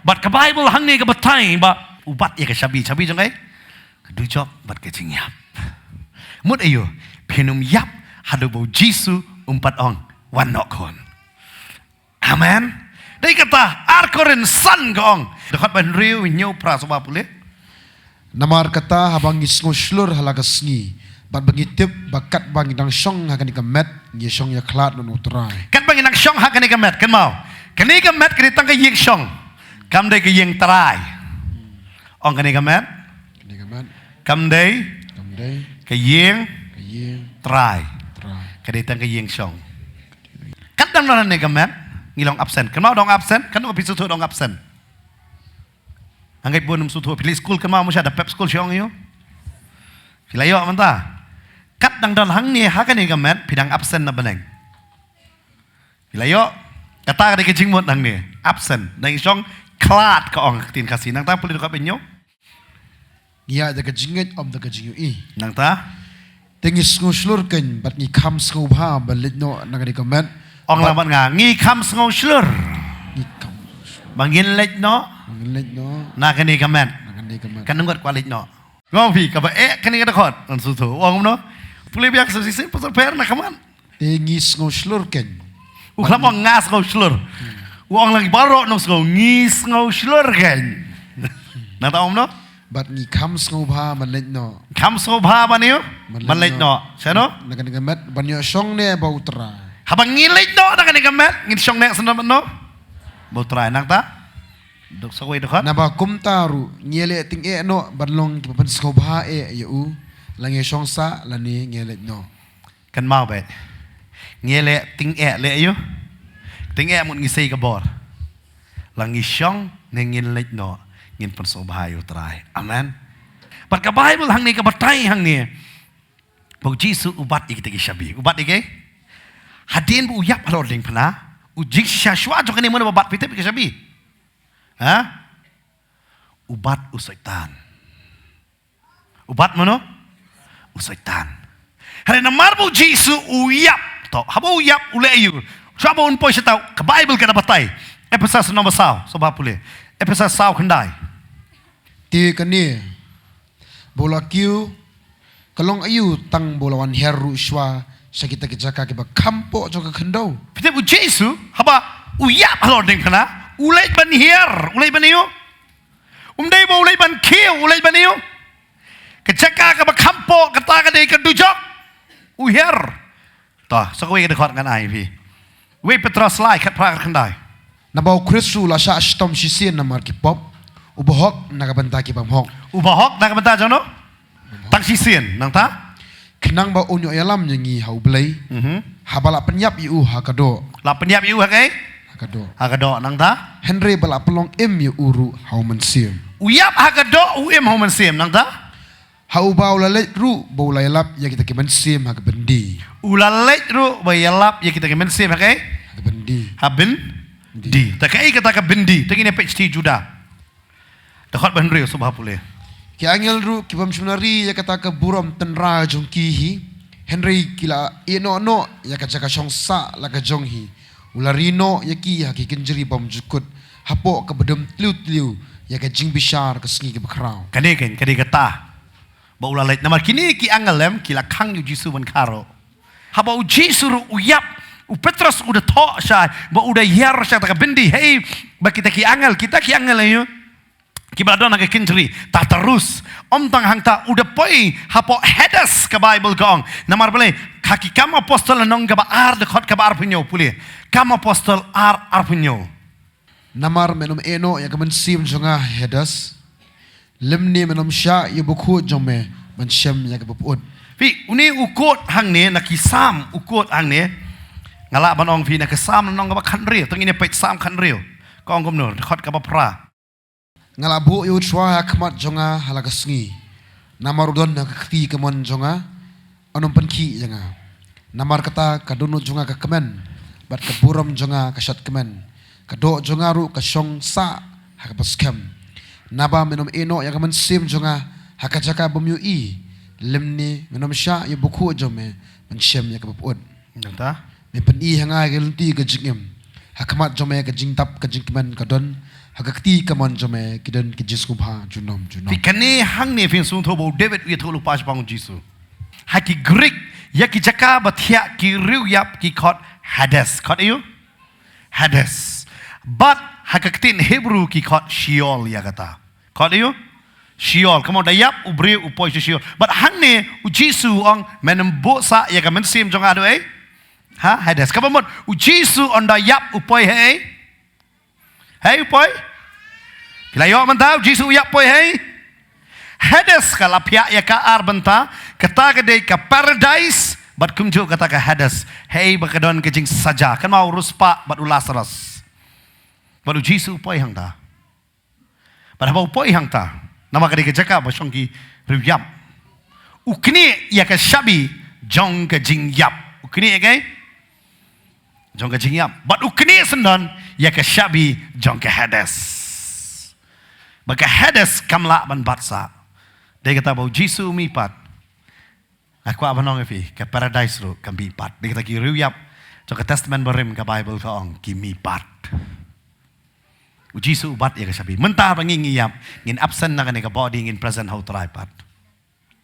Bad ka Bible hangne ka batai ba u bat ïa ka shabi, shabi jong ei? Ka dujok bad ka jingïap. Mut aïu, phin ym ïap haduh ba u Jisu um pat ong, wan noh khun. Amen. Dei kata, ar Korinth san ka ong. Dkhot ba hynriew, hynñiew, phra, sa ba pule. Namar kata haba ngi sngewshlur ha la ka sngi, bad ba ngi tip ba katba ngi dang shong ha kane ka met, ngi shong ïakhlad na u Trai. Katba ngi dang shong ha kane ka met, kynmaw. Kane ka met ka dei tang ka ïing shong. Kam dei ka ïing trai. Ong kane ka met. Kane ka met. Kam dei. Kam dei. Ka ïing. Ka ïing. Trai. Trai. Ka dei tang ka ïing shong. Kat dang don hangne ka met, ngi long absent. Kynmaw dang absent, katno phi sngewthuh dang absent. Hangne bun ym sngewthuh, phi leit skul kynmaw, mut sha da pep skul shong ïa u. Phi la ïoh mynta. Kat dang don hangne ha kane ka met, phi dang absent na bneng. Phi la ïoh, kata ka dei ka jingmut hangne, absent. Dang shong khlad ka ong ha ka ktien Khasi, nangta pule dkhot ba hynñiew. Ngi ïaid da ka jingngeit, ym da ka jingïohi. Nangta? Te ngi sngewshlur kein, bad ngi kham sngewbha ban leit noh na kane ka met. Ong lang bad nga, ngi kham sngewshlur. Ngi kham Ba ngin leit noh. Ba ngin leit noh. Na kane ka met. Na kane ka met. Kan ngut kwah leit noh. Ngong phi kaba eh kane ka dkhot. Ngan shu tho. Ong no. Pule biang sa sisi pasal per na ka met. Te ngi sngew shlur kein. U khlam ong nga sngew shlur. U ong lagi baroh nong sngew ngi sngew shlur kein. Nang ta ong no? Bad ngi kham sngewbha ban leit noh. Kham sngewbha ban ïoh? Ban leit noh. Sha no? Na kane ka met ban ïoh shong ne ba U Trai. Haba ngi leit noh na kane ka met ngin shong ne sha no? Ba U Trai nang ta. Duk sa wei dkhot. Naba kumta ruh ngi leh tyngeh noh ban long kiba pynsngewbha eh ïa u. La ngi shong sah lane ngi leit noh. Kynmaw beit. Ngi leh tyngeh leh ïa u. Tyngeh mut ngi sei ka bor. La ngi shong ne ngin leit noh ngin pynsngewbha ïa U Trai. Amen. Bad ka Baibl hangne ka batai hangne. Ba U Jisu u bat ïa kita ki shabi. U bat ïa ki. Hadien ba u ïap halor diengphna. U jingshisha shuwa jong kane mynno ba bat phi tip ïa ki shabi. Ha? U bat u Soitan. U bat mano? U Soitan. Hynrei namar ba U Jisu u ïap. To, haba u ïap u leh ïa u. Shuwa ba un poi sha ta, ka Baibl ka da batai. Ephesus nombar saw, sngewbha pule. Ephesus saw khyndai. Te kane, ba u la kiew, ka long aïu tang ba u la wan hiar ruh shuwa, sha kita ki jaka kiba kham poh jong ka khyndew. Phi tip U Jisu, haba u ïap halor diengphna, u leit ban hiar, u leit ban ïoh. Um dei ba u leit ban kiew, u leit ban ïoh. Ka jaka kaba kham poh, kata ka dei ka dujok. U hiar. To, sa kawei ka dkhot ngan ai phi. Wei Petros lai khatphra khatkhyndai. Naba U Khrist u la shah shitom shisien namar ki pop. U bahok na ka bynta ki bymhok. U bahok na ka bynta jong no? Tang shisien, nangta? Khnang ba un ïoh ïalam ïa ngi ha U Blei. Mhm. Haba la pynïap ïa u ha ka doh. La pynïap ïa u ha kaei? Ha ka doh. Ha ka doh, nangta? Hynrei ba la pynlong im ïa u ruh ha U Mynsiem. U ïap ha ka doh, u im ha U Mynsiem, nangta? Ha uba u la leit ruh ba u la ïalap ïa kita ki mynsiem ha ka byndi. U la leit ruh ba ïalap ïa kita ki mynsiem ha kaei? Ha ka byndi. Ha byndi. Te kaei kata ka byndi? Te ngin ïa peit shatei Juda. Dkhot ba hynriew sngewbha pule. Ki angel ruh ki bym shym la ri ïa kata ka burom tynrai jong ki hi. Hynrei ki la ïeh noh noh ïa ka jaka shong sah la ka jong hi. U la ri noh ïa ki ha ki kynjri bymjukut. Hapoh kaba dum tliw tliw ïa ka jingbishar ka sngi kaba khraw. Kane kein, kane kata. Ba u la leit namar kine ki angel em ki la khang ïa U Jisu ban kha ruh. Haba U Jisu ruh u ïap, u Petros u da thoh shai, ba u da hiar sha kata ka byndi, hei, ba kita ki angel, kita ki angel aïu. Kiba la don ha ka kynjri, Tartarus. Ym tang hangta, u da poi hapoh Hades ka Baibl ka ong. Namar balei, ha ki Kam Apostol lynnong kaba ar dkhot kaba arphew hynñiew pule. Kam Apostol ar arphew hynñiew. Namar men ym ïeh noh ïa ka mynsiem jong nga ha Hades. Lymne men ym shah ïa u bakhuid jong me ban shem ïa kaba pyut. Phi, une u quote hangne na ki Salm u quote hangne. Nga lah ban ong phi na ka Salm lynnong kaba khathynriew, to ngin ïa peit Salm khathynriew. Ka ong kumno, dkhot kaba phra. Nga la buh ïa u trai ha khmat jong nga ha la ka sngi. Namar u don ha ka kti kamon jong nga, un ym pynkhih ïa nga. Namar kata ka dohnud jong nga ka kmen, bad ka burom jong nga ka shad kmen. Ka doh jong nga ruh ka shong sah ha kaba skhem. Naba men ym ïeh noh ïa ka mynsiem jong nga ha ka jaka bym ïohi, lymne men ym shah ïa u bakhuid jong me ban shem ïa kaba pyut. Nangta? Me pyni ha nga ïa ka lynti ka jingim. Ha khmat jong me ka jingtap ka jingkmen ka don. Ha ka kti kamon jong me ki don ki jingsngewbha junom junom. Phi, kane hangne phin sngewthuh ba u David u ïathuh lypa shaphang u Jisu. Ha ki Greek, ïa ki jaka ba thiah ki riewïap ki khot Hades. Khot aïu? Hades. Bad ha ka ktien Hebrew ki khot Sheol ïa kata. Khot aïu? Sheol. Kumno, da ïap u briew u poi sha Sheol. Bad hangne u Jisu u ong, men ym buh sah ïa ka mynsiem jong nga haduh ei? Ha, Hades. Kaba mut u Jisu un da ïap u poi ha ei? Hei, u poi? Phi la ïoh mynta u Jisu u ïap poi ha ei? Hades. Ka la phiah ïa ka ar bynta, kata ka dei ka paradise, bad kumjuh kata ka Hades. Hei, ba ka don ka jingsaja. Kynmaw u riewspah bad u Lazarus. Bad u Jisu u poi hangta. Bad haba u poi hangta, namar ka dei ka jaka ba shong ki riewïap, u knieh ïa ka shabi jong ka jingïap. U knieh ïa ka jong ka jingïap. Bad u knieh syndon ïa ka shabi jong ka Hades. Ba ka Hades kam lah ban bat sah. Dei kata ba u Jisu u mihpat. Nga kwah ban ong ïa phi, ka paradise ruh ka mihpat. Dei kata ki riewïap jong ka Testament Barim ka Baibl ka ong ki mihpat. U Jisu u bat ïa ka shabi. Mynta ba ngi ngi ïap, ngin absent na kane ka body, ngin present ha U Trai pat.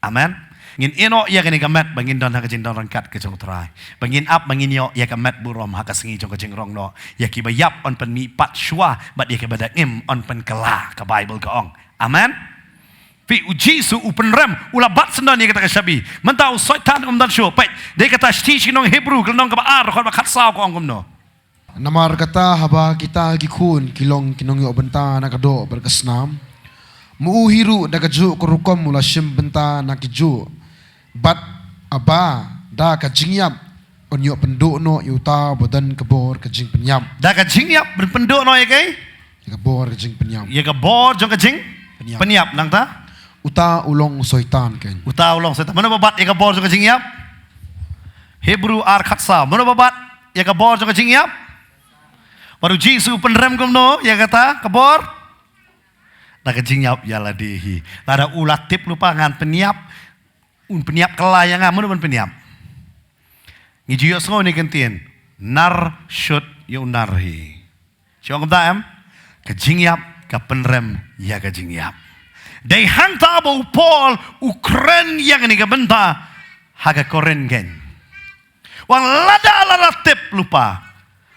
Amen. Ngin ïehnoh ïa kane ka met ba ngin don ha ka jingdon ryngkat ka jong U Trai. Ba ngin ap, ba ngin ïoh ïa ka met burom ha ka sngi jong ka jingrong noh. Ïa kiba ïap yn pynmihpat shuwa, bad ïa kiba dang im yn pynkylla, ka Baibl ka ong. Amen. Phi, U Jisu u pynrem, u la bat syndon ïa kata ka shabi. Mynta u Soitan um don shuh. Peit, dei kata shithi sha ki nong Hebru, ka lynnong kaba ar, dkhot ba khatsaw ka ong kumno. Namar kata haba kita ki khun ki long ki nongïoh bynta na ka doh bad ka snam, ma u hi ruh da kajuh ka rukom u la shim bynta na kajuh, bad haba da ka jingïap un ïoh pynduh noh ïa uta uba don ka bor ka jingpynïap. Da ka jingïap ban pynduh noh ïa kaei? Ïa ka bor ka jingpynïap. Ïa ka bor jong ka jing? Pynïap. Pynïap, nangta? Uta u long Soitan kein. Uta u long Soitan. Mano ba bat ïa ka bor jong ka jingïap? Hebru ar khatsaw. Mano ba bat ïa ka bor jong ka jingïap? Bad U Jisu u pynrem kumno ïa kata ka bor? Da ka jingïap ïa lade hi. Lada u la tip lypa ngan pynïap, un pynïap kylla ïa nga, mano ban pynïap? Ngi ju ïohsngew ne kyntien, nar shut ïa u nar hi. Shu ong kumta em? Ka jingïap ka pynrem ïa ka jingïap. Dei hangta ba u Paul u kren ïa kane ka bynta ha ka Korinth kein. U ong lada, lada tip lypa.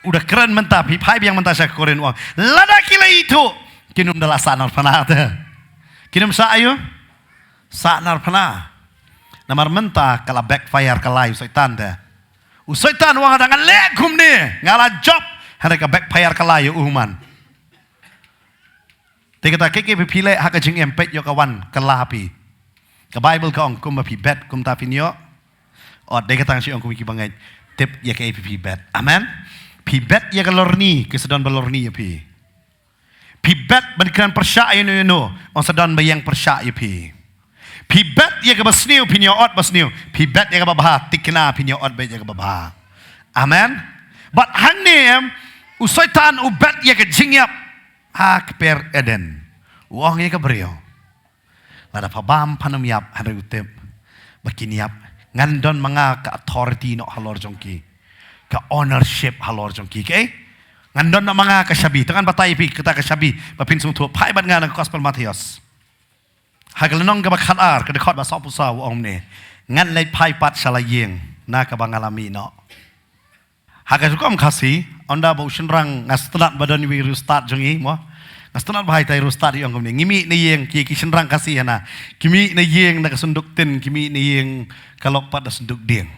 U da kren mynta, phi phai biang mynta sha ka Korinth, u ong lada ki la ithuh, kin ym da la sahnarphna te. Kin ym sah aïu? Sahnarphna. Namar mynta ka la backfire, ka lai u Soitan te. U Soitan u ong lada nga leh kumne, nga la jop, hynrei ka backfire, ka lai ïa u man. Te kata, kaei kaei ba phi leh ha ka jingim, peit ïoh ka wan kylla ha phi. Ka Baibl ka ong kumba phi bet kumta phin ïoh. Ot, dei kata nga shu ong kum kiba ngeit, tip ïa kaei ba phi bet. Amen. Phi bet ïa ka lorni, ka sa don ba lorni ïa phi. Phi bet ban kren pyrshah ïano ïano, ong sa don ba ïeng pyrshah ïa phi. Phi bet ïa kaba sniew, phin ïoh ot ba sniew. Phi bet ïa kaba bha, thikna phin ïoh ot beit ïa kaba bha. Amen. Bad hangne em, u Soitan u bet ïa ka jingïap ha kper Eden. U ong ïa ka briew, lada pha bam, phan ym ïap, hynrei u tip ba kin ïap. Ngan don ma nga ka authority noh halor jong ki, ka ownership halor jong ki. Kaei? Ngan don noh ma nga ka shabi. Te ngan batai phi kata ka shabi ba phin sngewthuh. Phai bad nga na ka Gospel Mathaios, ha ka lynnong kaba khatar, ka dkhot ba sawphew saw, u ong kumne, ngan leit phai pat sha la ïing na kaba nga la mih noh. Ha ka rukom Khasi, ynda ba u shynrang, nga sngewtynnat ba don iwei i riewstad jong ngi mo, nga sngewtynnat ba ha ita i riewstad i ong kumne, ngi mih na ïing, ki, ki shynrang Khasi hana, ki mih na ïing da ka synduk tin, ki mih na ïing ka lok pat da synduk dieng.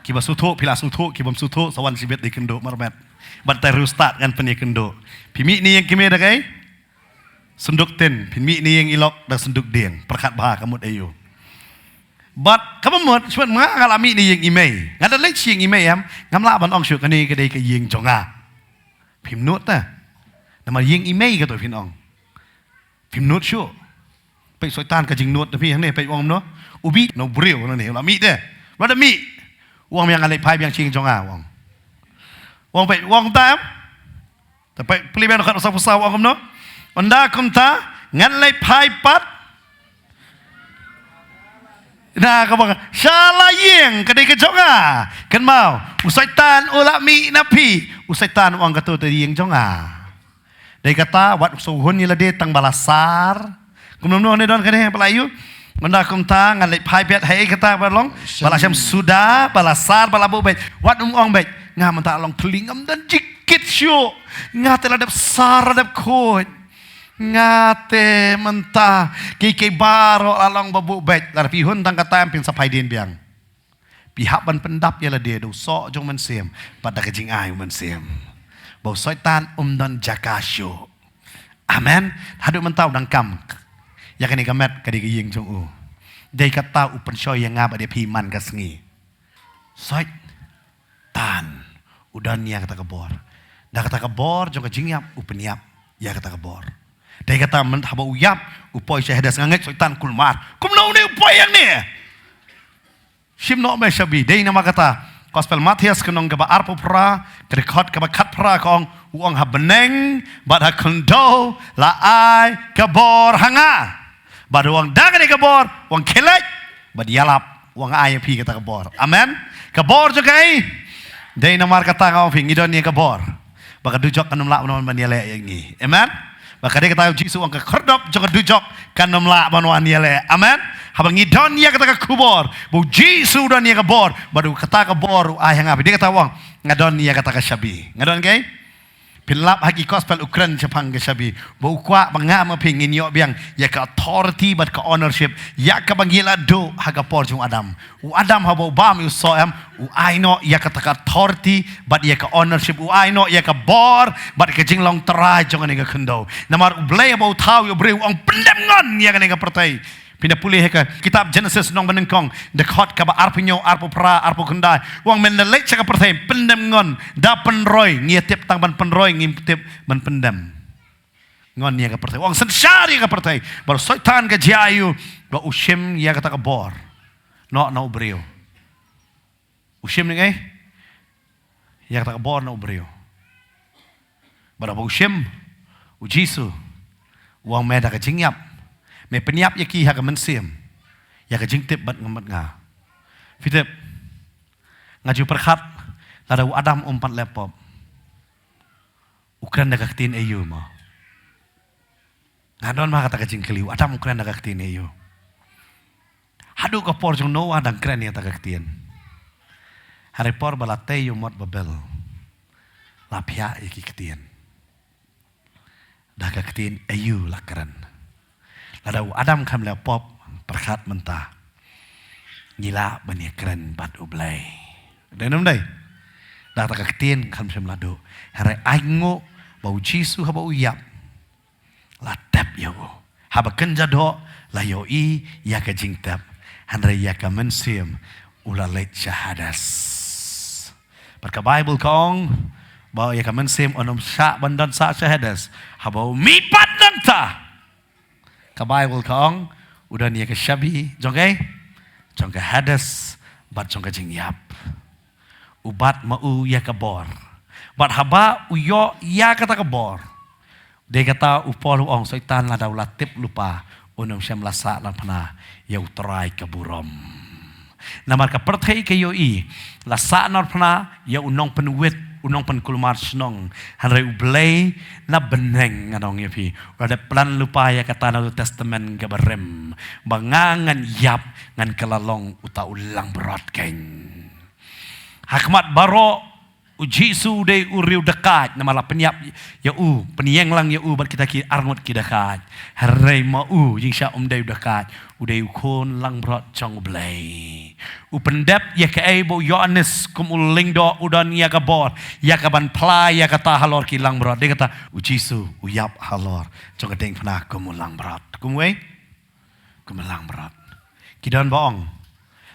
Kiba sngewthuh phi la sngewthuh, ki bym sngewthuh sa wan shibit da i kynduh marmet. Bad ita i riewstad ngan pynïakynduh. Phi mih na ïing ki mih da kaei? Synduk tin. Phin mih na ïing i lok da synduk dieng. Pyrkhat bha ka mut aïu. Bad kaba mut, shu mut ma nga, nga la mih na ïing i mei. Nga da leit sha ïing i mei em, ngam lah ban ong shuh kane ka dei ka ïing jong nga. Phim nud te. Namar ïing i mei kato phin ong. Phim nud shuh. Peit Soitan ka jingnud na phi hangne, peit u ong kumno. U bit na u briew hangne, u la mih te. U la da mih. U ong biang, ngan leit phai biang sha ïing jong nga, u ong. U ong, peit, u ong kumta em. Te peit, plie biang dkhot sawphew saw, u ong kumno. Ynda kumta, ngan leit phai pat na kaba nga, sha la ïing ka dei ka jong nga. Kynmaw, u Soitan u la mih na phi. U Soitan u ong kato te ïing jong nga. Dei kata, wat sngewhun ïa lade tang ba la sar. Kumno kumno ne don kane, ba la ïoh. Mynta kumta ngan leit phai beit, haei kata ba long. Ba la shem suda, ba la sar, ba la buh beit. Wat ym ong beit, nga mynta long thylli, ngam don jingkit shuh. Nga te la dep sar, la dep khuid. Nga te mynta kiei kiei baroh la long ba buh beit. Lada phi hun tang kata em, phin sa phai dien biang. Phi hap ban pyndap ïa lade da u soh jong u Mynsiem bad da ka jingai u Mynsiem, ba u Soitan um don jaka shuh. Amen. Haduh mynta u dang kam ïa kane ka met ka dei ka ïing jong u. Dei kata u pynshoi ïa nga bad ïa phi man ka sngi. Soitan u don ïa kata ka bor. Da kata ka bor jong ka jingïap u pynïap ïa kata ka bor. Dei kata mynta haba u ïap, u poi sha Hades. Nga ngeit Soitan kulmar, kumno une u poi hangne? Shim noh me shabi. Dei namar kata, Gospel Mathaios ka lynnong kaba arphew phra, ka dkhot kaba khatphra ka ong, u ong, ha bneng bad ha khyndew la ai ka bor ha nga. Bad u ong da kane ka bor, u ong khie leit bad ïalap, u ong ai ïa phi kata ka bor. Amen. Ka bor jong kaei? Dei namar kata nga ong phi, ngi don ïa ka bor. Ba ka dujok kan ym lah ban wan ban ïaleh ïa ngi. Amen. Ba ka dei kata U Jisu u ong ka khyrdop jong ka dujok kan ym lah ban wan ïaleh. Amen. Haba ngi don ïa kata ka khubor ba U Jisu u don ïa ka bor, bad u kata ka bor u ai ha nga. Ba dei kata u ong, nga don ïa kata ka shabi. Nga don kaei? Phin lap ha ki gospel u kren shaphang ka shabi. Ba u kwah ba nga ma phi ngin ïoh biang ïa ka authority bad ka ownership ïa kaba ngi la duh ha ka por jong u Adam. U Adam haba u bam ïa u soh em, u ai noh ïa kata ka authority bad ïa ka ownership, u ai noh ïa ka bor bad ka jinglong trai jong kane ka khyndew. Namar U Blei haba u thaw ïa u briew u ong, pyndem ngon ïa kane ka pyrthei. Phin da pule ha ka kitab Genesis lynnong banyngkong, dkhot kaba arphew hynñiew, arphew phra, arphew khyndai. U ong, men da leit sha ka pyrthei, pyndem ngon, da pynroi, ngi ïa tip tang ban pynroi, ngim tip ban pyndem ngon ïa ka pyrthei. U ong, synshar ïa ka pyrthei. Bad u Soitan ka jia ïa u, ba u shim ïa kata ka bor noh na u briew. U shim ïa kaei? Ïa kata ka bor na u briew. Bad haba u shim, U Jisu u ong, me da ka jingïap, me pynïap ïa ki ha ka mynsiem, ïa ka jingtip bad nga, bad nga. Phi tip, nga ju pyrkhat, lada u Adam um pat leh pop, u kren da ka ktien aïu mo? Nga don ma kata ka jingkylli, u Adam u kren da ka ktien aïu? Haduh ka por jong Noah dang kren ïa kata ka ktien. Hynrei por ba la tei ïa u mot Babel, la phiah ïa ki ktien. Da ka ktien aïu la kren? Lada u Adam khlem leh pop, pyrkhat mynta, ngi lah ban ïakren bad U Blei. Dei ne ym dei? Da kata ka ktien khlem shym la duh. Hynrei ai nguh ba U Jisu haba u ïap, la tep ïa u. Haba kynja doh, la ïohi ïa ka jingtep. Hynrei ïa ka mynsiem, u la leit sha Hades. Bad ka Baibl ka ong ba ïa ka mynsiem un ym shah ban don sah sha Hades. Haba u mih pat nangta, ka Baibl ka ong, u don ïa ka shabi jong kaei? Jong ka Hades bad jong ka jingïap. U bat ma u ïa ka bor. Bad haba u ïoh ïa kata ka bor, dei kata u Paul u ong, Soitan lada u la tip lypa, un ym shym la sahnarphna ïa U Trai ka burom. Namar ka pyrthei ka ïohi, la sahnarphna ïa u nongpynwit, u nongpynkulmar shnong. Hynrei U Blei na bneng, ngan ong ïa phi, u la dep plan lypa ïa kata na u Testament kaba rim, ba nga ngan ïap, ngan kylla long uta u langbrot keiñ. Ha khmat baroh, U Jisu u dei u riew dakait, namar la pynïap ïa u, pynïeng lang ïa u bad kita ki arngut ki dakait. Hynrei ma u, jingshah um dei u dakait, u dei u khun langbrot jong U Blei. U pyndep ïa kaei ba u Ïoannis kum u lyngdoh u don ïa ka bor, ïa kaban phla ïa kata halor ki langbrot. Dei kata, U Jisu u ïap halor jong ka diengphna kum u langbrot. Kum uei? Kum u langbrot. Ki don ba ong,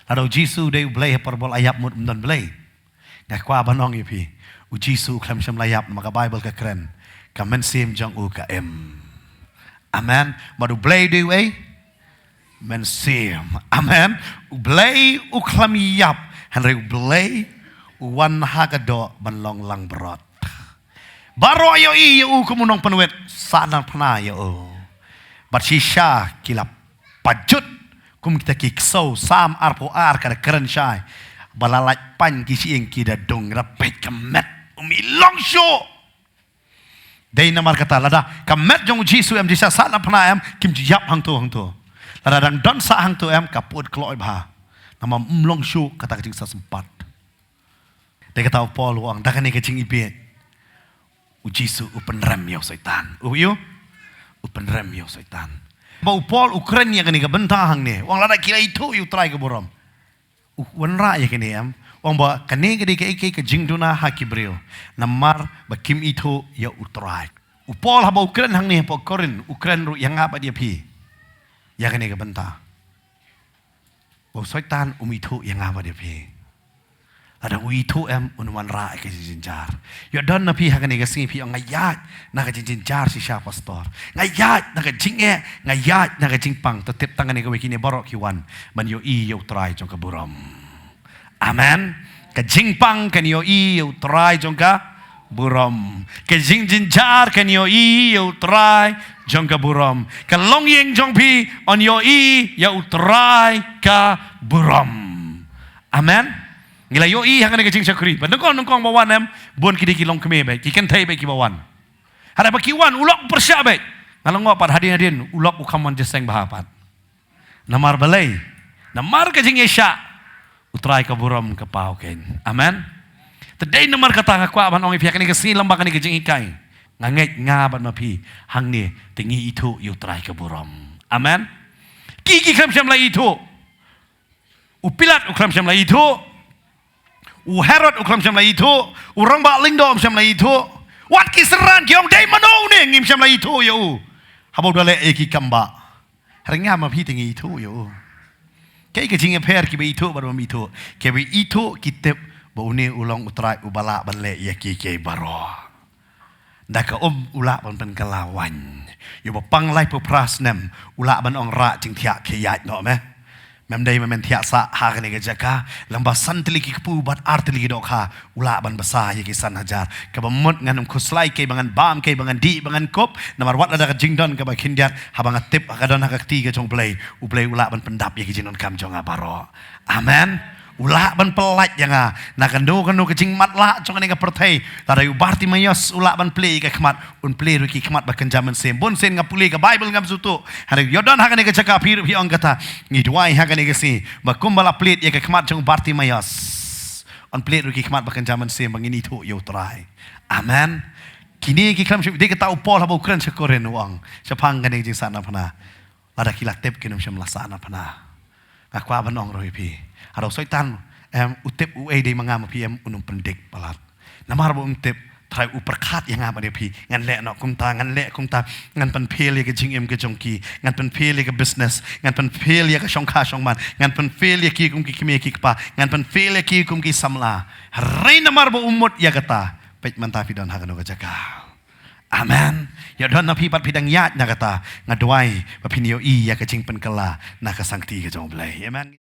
lada U Jisu u dei U Blei, ha por ba u la ïap mut um don Blei? Nga kwah ban ong ïa phi, U Jisu u khlem shym la ïap, namar ka Baibl ka kren, ka mynsiem jong u ka im. Amen. Bad U Blei u dei uei? Mynsiem. Amen. U Blei u khlem ïap, hynrei U Blei u wan ha ka doh ban long langbrot. Baroh ïohi ïa u kum u nongpynwit, sahnarphna ïa u. Bad shisha ki la pajut kum kita ki ksew. Salm arphew ar ka da kren shai, ba la lait pain ki shyieng ki da dung, da peit ka met, um i long shuh. Dei namar kata, lada ka met jong U Jisu em, jingshah sahnarphna em, kim ju ïap hangto hangto. Lada dang don sah hangto em, ka pud kloi bha. Namar um long shuh kata ka jingsah sympat. Dei kata u Paul u ong, da kane ka jingibit, U Jisu u pynrem ïa u Soitan. U ïu? U pynrem ïa u Soitan. Ba u Paul u kren ïa kane ka bynta hangne, u ong lada ki la ithuh ïa U Trai ka burom, u wanrah ïa kane em. U ong ba kane ka dei kaei kaei ka jingduna ha ki briew, namar ba kim ithuh ïa U Trai. U Paul haba u kren hangne hapoh Korinth, u kren ruh ïa nga bad ïa phi ïa kane ka bynta. Ba u Soitan um ithuh ïa nga bad ïa phi. Lada u ithuh em, un wanrah ïa ka jingjynjar. Ïoh don na phi ha kane ka sngi phi ong, nga ïaid na ka jingjynjar shisha, pastor. Nga ïaid na ka jingeh, nga ïaid na ka jingpang. To tip tang kane kawei, kine baroh ki wan ban ïohi ïa U Trai jong ka burom. Amen. Ka jingpang kan ïohi ïa U Trai jong ka burom. Ka jingjynjar kan ïohi ïa U Trai jong ka burom. Ka longïing jong phi yn ïohi ïa U Trai ka burom. Amen. Ngi la ïohi ha kane ka jingshakri ba nyngkong nyngkong ba wan em, bun ki dei ki longkmie beit, ki kynthei beit kiba wan. Hynrei ba ki wan u lok u pyrshah beit. Nga la ong pat hadien hadien u lok u kham wan jingïaseng bha pat. Namar balei? Namar ka jingïaishah, U Trai ka burom ka paw kein. Amen. Te dei namar kata nga kwah ban ong ïa phi ha kane ka sngi lem bad kane ka jinghikai, nga ngeit nga bad ma phi hangne te ngi ithuh ïa U Trai ka burom. Amen. Ki ki khlem shym la ithuh. U Pilat u khlem shym la ithuh. U Herod u khlem shym la ithuh. U rangbah lyngdoh um shym la ithuh. Wat ki synran ki ong, dei mano une, ngim shym la ithuh ïa u. Haba u da leh ïa ki kam bah. Hynrei nga ma phi te ngi ithuh ïa u. Kaei ka jingïapher kiba ithuh bad bym ithuh? Kiba ithuh ki tip ba une u long U Trai uba lah ban leh ïa kiei kiei baroh. Da ka um u lah ban pynkylla waiñ. Ïa uba pang laiphew phra snem u lah ban ong, rah jingthiah, phi ïaid noh me. Mem dei ba men thiah sah ha kane ka jaka. Lem bad san tylli ki kpu bad ar tylli ki dohkha, u lah ban bsa ïa ki san hajar. Kaba mut ngan ym khuslai kaei ba ngan bam, kaei ba ngan dih, ba ngan kup. Namar wat lada ka jingdon kaba khyndiat, haba nga tip ka don ha ka kti ka jong U Blei, U Blei u lah ban pyndap ïa ki jingdonkam jong nga baroh. Amen. U lah ban pyllait ïa nga na kano kano ka jingmatlah jong kane ka pyrthei. Lada u Bartimaios u lah ban plie ïa ka khmat, un plie ruh ki khmat ba kynja mynsiem. Bun sien nga pule ka Baibl ngam sngewthuh. Hynrei ïoh don ha kane ka jaka phi ruh phi ong kata. Ngi duwai ha kane ka sngi ba kumba la plied ïa ka khmat jong u Bartimaios, un plied ruh ki khmat ba kynja mynsiem ba ngin ithuh ïa U Trai. Amen. Kine ki khlem shym, dei kata u Paul haba u kren sha Korinth u ong shaphang kane ka jingsahnarphna. Lada ki la tip kin ym shym la sahnarphna. Nga kwah ban ong ruh ïa phi, haba u Soitan em u tip uei dei ma nga ma phi em, un ym pyndik palat. Namar ba um tip, Trai u pyrkhat ïa nga bad ïa phi, ngan leh noh kumta, ngan leh kumta, ngan pynphil ïa ka jingim ka jong ki, ngan pynphil ïa ka business, ngan pynphil ïa ka shongkha shongman, ngan pynphil ïa ki kum ki kmie ki kpa, ngan pynphil ïa ki kum ki samla. Hynrei namar ba u mut ïa kata, peit mynta phi don ha kano ka jaka. Amen. Ïa don na phi pat phi dang ïaid na kata, nga duwai ba phin ïohi ïa ka jingpynkylla na ka sangti ka jong U Blei. Amen.